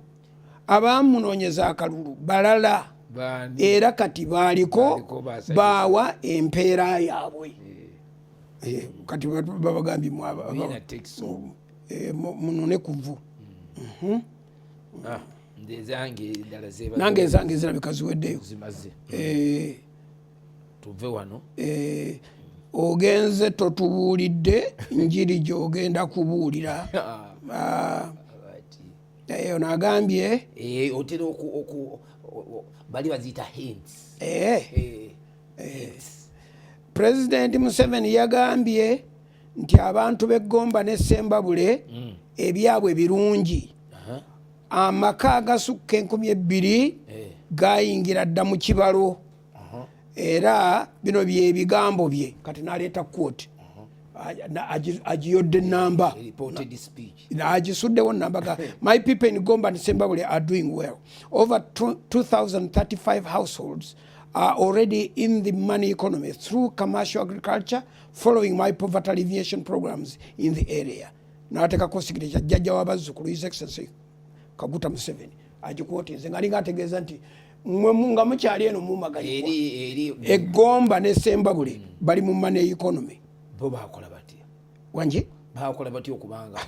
abamunoonyeza akalulu balala. Baani? Era kati baaliko Baaliko basanyusa. Baawa empeera yaabwe. Kati babagambye mwe Winner takes all. Munone kuvu. Ah, nze ezange endala zeba Nange ezange zirabika ziweddeyo. Zimaze. Tuve wano. Ogenze totubuulidde njiri gy'ogenda kubuulira. Ah, ono agambye Otera oku bali baziyita hints. Hints. Pulezidenti Museveni yagambye nti abantu b'eggomba ne Sembabule ebyabwe birungi. Amaka agasukka 2000 gayingira dda mu kibalo, era bino byebigambo bye. Kati naleeta quote, agiyodde namba. Reported speech. Agisuddewo namba ga "My people in Gomba and Sembabule are doing well. Over 2035 households are already in the money economy through commercial agriculture following my poverty alleviation programs in the area." N'ateekako signature, jjajja w'abazzukulu, His Excellency Kaguta Museveni. Agikwotinze nga alinga ategeeza nti mmwe nga mukyali eno mumagalikwa. Eri eri. Egomba ne Sembabule bali mu money economy. Bo bakola batya? Wangi? Bakola batya okubanga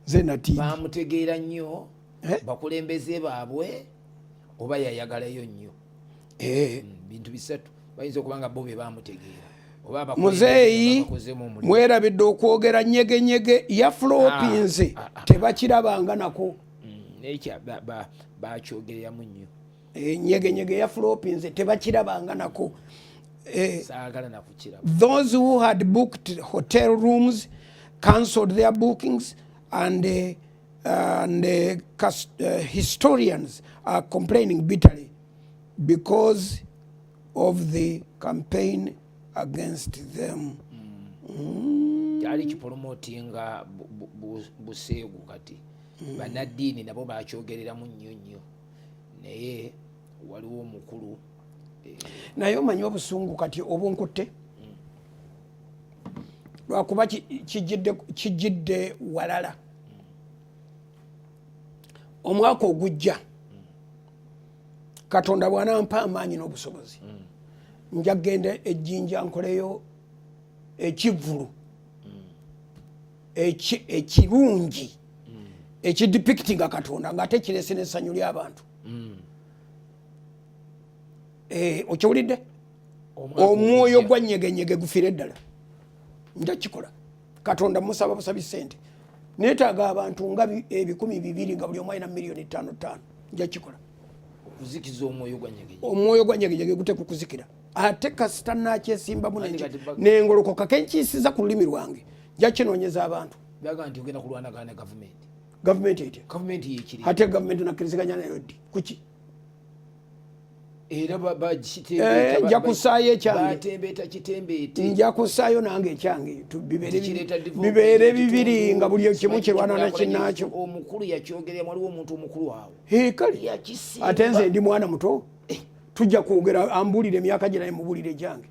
Nze nati bamutegeera nnyo? Eh? Bakulembeze baabwe oba yayagalayo nnyo? Bintu bisatu bayinza okuba nga bo be bamutegeera oba abakulembeze Muzeeyi bakozemu omulimu. Mwerabidde okwogera nyegenyege yafulopinze. Ah, ah, ah. Tebakirabanga nako. Nekya bakyogereramu nnyo. Nyegenyege yafulopinze, tebakirabanga nako. Saagala nakukiraba. Those who had booked hotel rooms cancelled their bookings and historians are complaining bitterly because of the campaign against them. Kyali kipolomotinga buseegu. Kati bannaddiini nabo bakyogereramu nnyo nnyo, naye waliwo omukulu. Naye omanyi obusungu kati obunkutte lwakuba kijjidde walala. Omwaka ogujja, Katonda bw'anampa amaanyi n'obusobozi, nja kugenda Ejjinja nkoleyo ekivvulu ekirungi ekidepictinga Katonda ng'ate kireese n'essanyu ly'abantu. Okiwulidde? Omwaka Omwoyo ogujja. gwa nyegenyege gufiire ddala. Nja kikola. Katonda musaba busabi sente, neetaaga abantu nga 200,000 nga buli omu alina miliyoni 5 5. Nja kikola. Okuzikiza omwoyo gwa nyegenye. Omwoyo gwa nyegenyege guteeka okuzikira, ate kasita nakyesimbamu Ate kati nengolokoka kenkiisiza ku lulimi lwange, nja kinoonyeza abantu. Baga nti ogenda kulwanagana ne gavumenti. Gavumenti etya? Gavumenti yekiri. Ate gavumenti nakkiriziganya nayo ddi? Kuki? Era Nja kussaayo ekyange. Batembeeta kitembeete. Nja kussaayo nange ekyange, Kireeta development bibeere mu bibiri kitundu. nga buli kimu Simanyi kirwana na kikulaakulanya kinnaakyo. Omukulu yakyogerera, waliwo omuntu omukulu awo Kale yakisimba. Ate nze ndi mwana muto. Tujja kwogera, ambuulire emyaka gye, naye mubuulire egyange,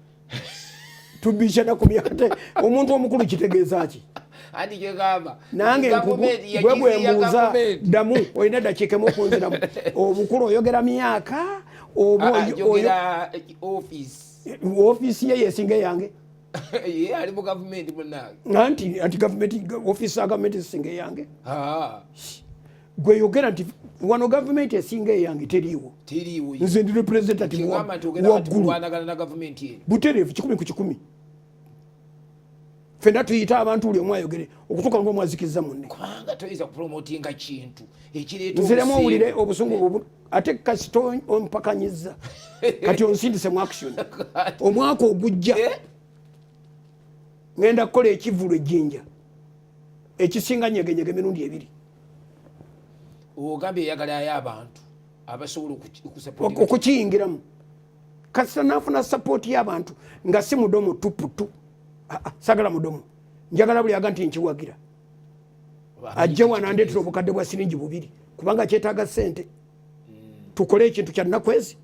tubishana ku myaka. Omuntu omukulu kitegeeza ki? Anti kyegamba Nange gavumenti gwe yagiziya bwembuuza, gavumenti. Ddamu, olina eddakiika emu okunziramu. Obukulu oyogera myaka oba Ah, ah, njogera office. Ofiisi ye yesinga eyange? Ye ali mu gavumenti, munange. Anti gavumenti, ofiisi za gavumenti zisinga eyange? Ah, Gwe yogera nti wano gavumenti esinga eyange teriiwo. Teriiwo. Nze ndi representative Kyegamba nti ogenda kati waggulu. kulwanagana na gavumenti eno. Butereevu, 100 ku 100. Fenna tuyite abantu, buli omu ayogere okutuuka nga omwazikiriza munne. Kubanga toyinza kupromotinga kintu ekireeta Nziremu owulire obuseegu. Obusungu bwe ate kasita ompakanyiza, kati onsindise mu action. Omwaka ogujja Eh? ngenda kukola ekivulu ejjinja ekisinga nyegenyege emirundi ebiri. Ogambye eyagalayo abantu abasobola okusupportinga. Okukiyingiramu, kasita nafuna support y'abantu, nga si mudomo tuputu. Ah, ah, sagala mudomo, njagala buli aga nti nkiwagira ajje wano andeetera obukadde bwa siringi 2, kubanga kyetaaga ssente. Tukole ekintu kya nnaku ezi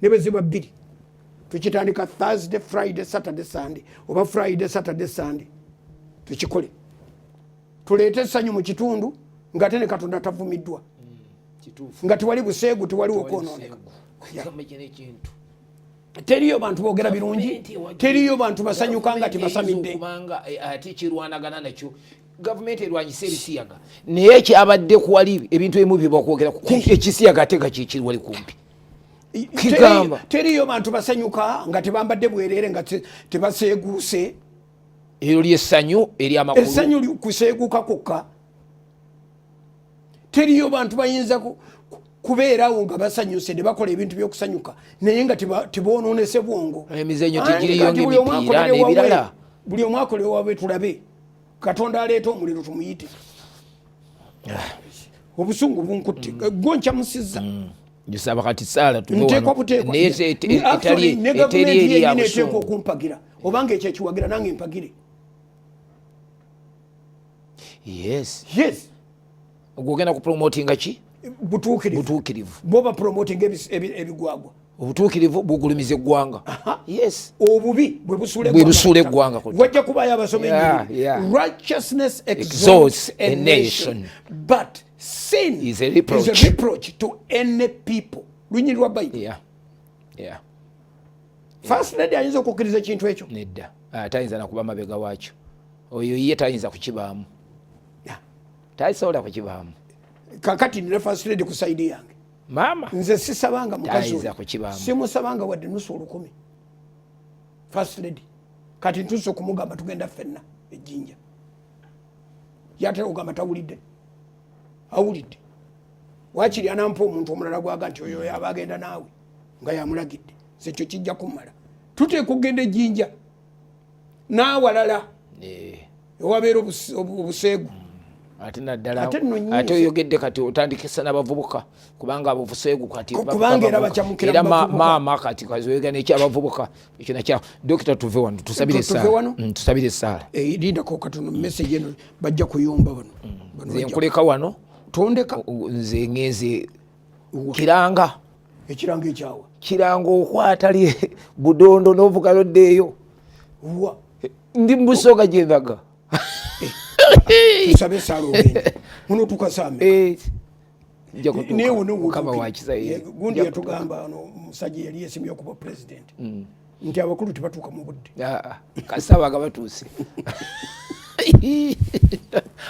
ne bwe ziba 2. Tukitandika Thursday, Friday, Saturday, Sunday, oba Friday, Saturday, Sunday. Tukikole, tuleete essanyu mu kitundu, ng'ate ne Katonda tavumiddwa, Kituufu. nga tewali buseegu, tewaliwo kwonooneka. Kigamba kino ekintu. Teriyo bantu boogera birungi, Gavumenti ewagira- teriyo bantu basanyuka nga Gavumenti eyinza tebasamidde. okubanga ate kirwanagana nakyo, gavumenti erwanyisa ebisiyaga, naye kyabadde kuwali ebintu ebimu byebakwogera kumpi ekisiyaga, ate nga kikiri wali kumpi. Kigamba. Teriyo bantu basanyuka nga tebambadde bwerere, nga tebaseeguuse. Eryo lyessanyu eryamakulu. Essanyu kuseeguuka kwokka. Teriyo bantu bayinza kubeerawo nga basanyuse ne bakola ebintu byokusanyuka, naye nga tebonoonese bwongo. Emizannyo Anti tegiriyo kati buli omu ng'emipiira akolere wawe, n'ebirala. buli omu akolere wawe, tulabe Katonda aleeta omuliro tumuyite. Obusungu bunkutte, gwo nkyamusizza. Nsaba kati saala tuve Nteekwa wano. buteekwa. Naye Actually, ne etali gavumenti eri yennyini ya eteekwa busungu. okumpagira, obanga ekyo ekiwagira, nange mpagire. Yes. Yes. Gwogenda kupromotinga ki? Butuukirivu. Butuukirivu. Bo bapromotinga ebigwagwa. Obutuukirivu bugulumiza eggwanga, yes. Obubi bwe busuula Bwe busuula eggwanga ku ttaka. Wajja kubayo abasoma enjiri. Righteousness exalts exalts a a nation, nation. but sin is a reproach. is a reproach to any people. Lunyiri lwa Bayibuli. First Lady ayinza okukkiriza ekintu ekyo? Nedda. Ah, tayinza nakuba mabega waakyo. Oyo ye tayinza kukibaamu. Tasobola kukibaamu. Kakati nina First Lady ku side yange. Maama. Nze sisabanga mukazi Tayinza oyo. kukibaamu. Simusabanga wadde nusu olukumi, First Lady. Kati ntuuse okumugamba tugenda ffenna ejjinja. Yatera okugamba tawulidde, awulidde. Wakiri anampa omuntu omulala gwaga nti oyo yaba agenda naawe nga yamulagidde. Nze ekyo kijja kummala. Tuteeka okugenda ejjinja n'awalala ewabeera obuseegu. Ate naddala Ate nno nyiize. Ate oyogedde kati otandikisa n'abavubuka, kubanga abavuseegu kati Kubanga era bavubuka. bakyamukira Era mu bavubuka. Maama kati kazoyega nekyabavubuka ekyo nakya. Dokita, tuve wano, tusabire Tuve essaala. wano? Tusabire essaala. Eh, lindako katono, message eno bajja kuyomba bano. Bano Nze bajja- nkuleka wano. Tondeka. Nze ngenze kiranga. Ekiranga ekyawa? Kiranga okwata li Budondo n'ovuga loddeeyo. Wa? Ndi mu Busoga gyendaga. Tusabe esaala ogende. Munotuuka saa mmeka? Eh, nja kutuuka. Newe no. Mukama wa kisa ye. Gundi yatugamba ono omusajja yali yesimye okuba president nti abakulu tebatuuka mu budde. Ah, ah, kasaba nga batuuse.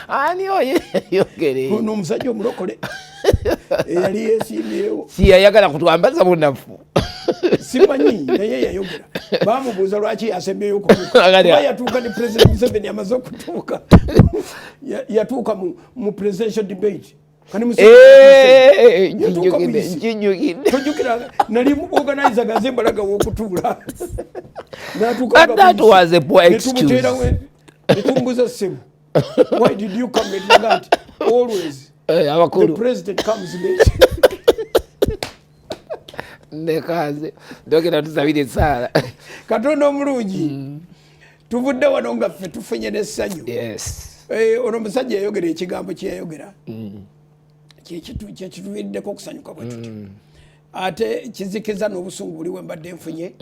Ani oyo yogere? Ono omusajja omulokole eyali yesimyewo. Siyayagala kutwambaza bunafu. Simanyi, naye yayogera. Bamubuuza lwaki yasembyeyo okutuuka. Kuba yatuuka ne President Museveni amaze okutuuka. Yatuuka mu presidential debate. Kani Museveni Eh, yatuuka kijjukidde, buyisi. kijjukidde. Tojjukira nali organizer gaze mbalaga wokutuula. N'atuuka But nga that buyisi. was a poor Ne tumuteerawo excuse. Ne tumubuuza, "Ssebo, why did you come late?" Naga nti, "Always Eh, the abakulu president comes late." Nekaze ndogera, tusabire esaala. Katonda omulungi, tuvudde wano nga ffe tufunye n'essanyu. Eh, ono omusajja yayogera ekigambo kyeyayogera, kyekituviiriddeko okusanyuka bwe tutyo. Ate kizikiza n'obusungu buli bwe mbadde nfunye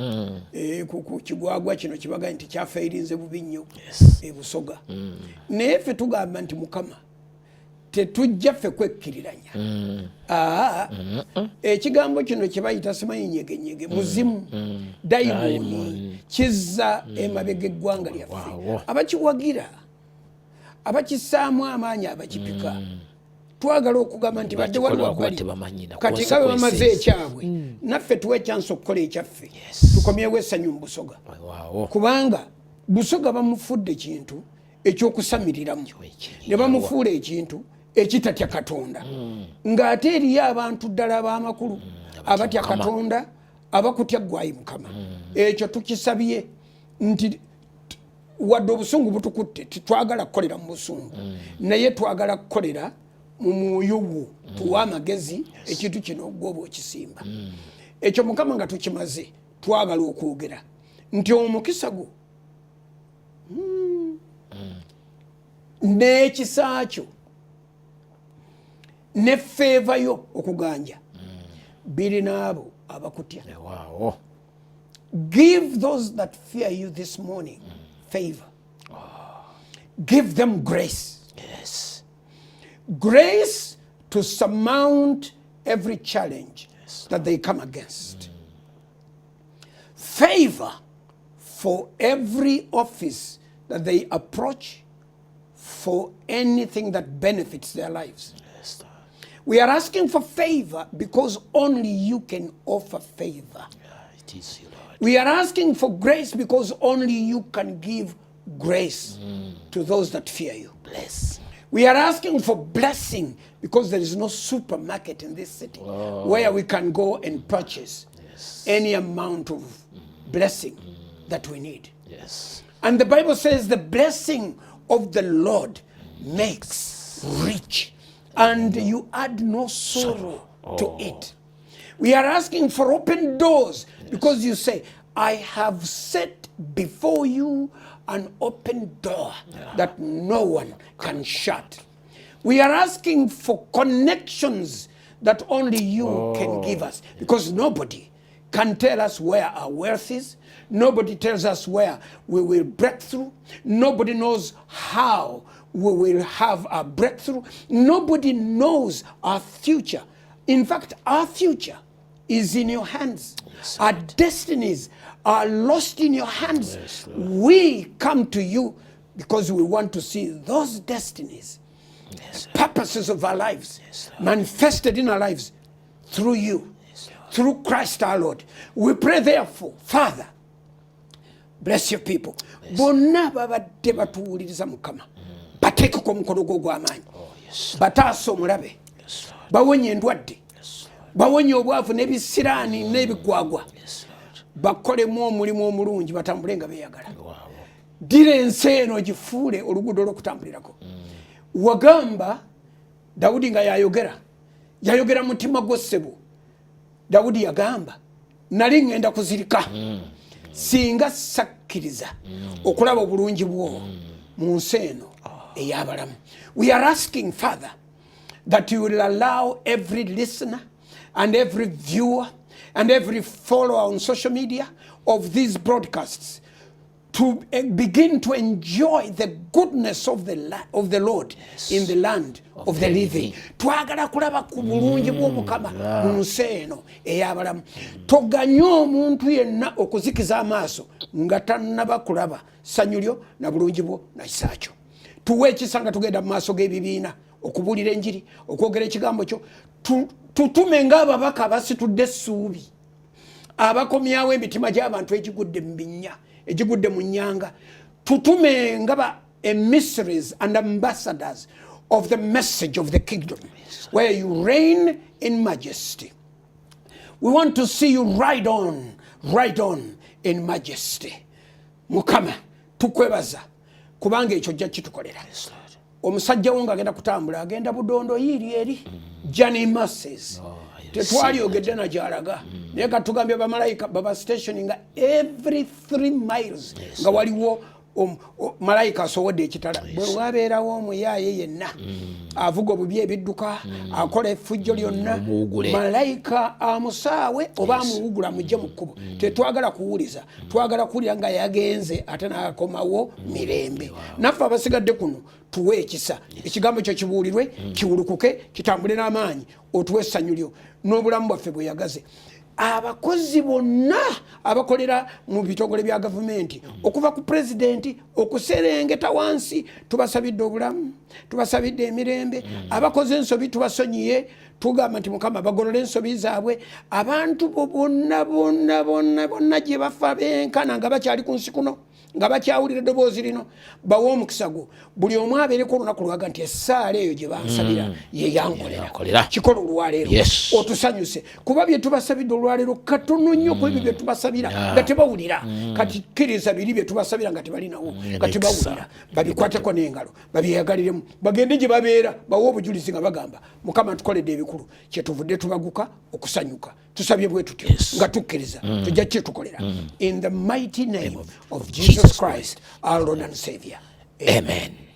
ku kigwagwa kino kibagambye nti kyafeirinze bubi nnyo ebusoga. Naye ffe tugamba nti, Mukama, tetujja ffe kwekkiriranya. Aa, ekigambo kino kye bayita simanyi nyegenyege, muzimu, dayimooni, kizza emabega eggwanga lyaffe. Abakiwagira, abakissaamu amaanyi, abakipika, twagala okugamba nti badde wali Bakikola wabbali. Tebamanyi na Kati nga bwe bamaze consequences. ekyabwe, naffe tuwe chance okukola ekyaffe, tukomyewo essanyu mu Busoga, kubanga Busoga bamufudde kintu ekyokusamiriramu, ne bamufuula ekintu ekitatya Katonda, ng'ate eriyo abantu ddala ab'amakulu abatya Mukama. Katonda, abakutya gwayi Mukama. Ekyo tukisabye nti wadde obusungu butukutte, tetwagala kukolera mu busungu, naye twagala kukolera mu mwoyo gwo. Tuwe amagezi ekintu kino gwoba okisimba. Ekyo, Mukama, nga tukimaze, twagala okwogera nti omukisa gwo n'ekisa kyo ne favour yo, okuganja, biri n'abo abakutya. Give those that fear you this morning favor. Give them grace. Grace to surmount every challenge that they come against. Favor for every office that they approach for anything that benefits their lives. We are asking for favor because only you can offer favor. Yeah, it is you, Lord. We are asking for grace because only you can give grace to those that fear you. Bless. We are asking for blessing because there is no supermarket in this city where we can go and purchase any amount of blessing that we need. And the Bible says the blessing of the Lord makes rich, and you add no sorrow to it. We are asking for open doors because you say, "I have set before you an open door that no one can shut." We are asking for connections that only you can give us because nobody can tell us where our wealth is. Nobody tells us where we will break through. Nobody knows how we will have a breakthrough. Nobody knows our future. In fact, our future is in your hands. Our destinies are lost in your hands. We come to you because we want to see those destinies, purposes of our lives, manifested in our lives through you, through Christ our Lord. We pray, therefore, Father, bless your people. Bonna babadde batuwuliriza, Mukama, bateekeko omukono gwo ogw'amaanyi, bataasa omulabe, bawonye endwadde, bawonye obwavu n'ebisiraani n'ebigwagwa, bakolemu omulimu omulungi, batambule nga beeyagala. Ddira ensi eno ogifuule oluguudo olw'okutambulirako. Wagamba Dawudi nga yayogera, yayogera mutima gwo, ssebo. Dawudi yagamba, "Nali ŋŋenda kuzirika singa sakkiriza okulaba obulungi bwo mu nsi eno ey'abalamu." We are asking, Father, that you will allow every listener and every viewer and every follower on social media of these broadcasts to begin to enjoy the goodness of the Lord in the land of the living. Twagala kulaba ku bulungi bw'Omukama mu nsi eno ey'abalamu. Toganye omuntu yenna okuzikiza amaaso nga tannaba kulaba ssanyu lyo na bulungi bwo na kisa kyo. Tuwe ekisa nga tugenda mu maaso g'ebibiina okubuulira enjiri, okwogera ekigambo kyo. Tutume ng'ababaka abasitudde essuubi, abakomyawo emitima gy'abantu egigudde mu binnya, egigudde mu nnyanga. Tutume nga ba emissaries and ambassadors of the message of the kingdom where you reign in majesty. We want to see you ride on, ride on in majesty. Mukama, tukwebaza kubanga ekyo ojja kitukolera. Omusajja wo ng'agenda kutambula, agenda Budondo yiiri eri journey mercies, tetwalyogedde na gyalaga, naye katugambye bamalayika baba station nga every 3 miles nga waliwo. Malayika asowodde ekitala. Bwe wabeerawo omuyaaye yenna avuga obubi ebidduka, akola effujjo lyonna, Omuwugule. Malayika amusaawe oba amuwugula mujje mu kkubo. Tetwagala kuwuliza, twagala kuwulira nga yagenze ate n'akomawo mirembe. Naffe abasigadde kuno tuwe ekisa, ekigambo kyo kibuulirwe, kiwulukuke, kitambule n'amaanyi, otuwe essanyu lyo n'obulamu bwaffe bweyagaze. Abakozi bonna abakolera mu bitongole bya gavumenti, okuva ku pulezidenti okuserengeta wansi, tubasabidde obulamu, tubasabidde emirembe. Abakoze ensobi tubasonyiye, tugamba nti Mukama bagolole ensobi zaabwe. Abantu bo bonna bonna bonna bonna gye bafa benkana nga bakyali ku nsi kuno, nga bakyawulira eddoboozi lino, bawe omukisa gwo, buli omu abeereko olunaku lwaga nti essaala eyo gye bansabira ye yankolera. Yankolera. Kikola olwaleero, otusanyuse, kuba bye tubasabidde olwaleero katono nnyo ku ebyo bye tubasabira nga tebawulira. Kati kkiriza biri bye tubasabira nga tebalinawo, nga Emikisa. tebawulira, babikwateko n'engalo, babyeyagaliremu, bagende gye babeera bawe obujulizi nga bagamba, "Mukama tukoledde ebikulu, kyetuvudde tubaguka okusanyuka." Tusabye bwe tutyo nga tukkiriza tujja kitukolera, in the mighty name of Jesus Christ, our Lord and Savior. Amen.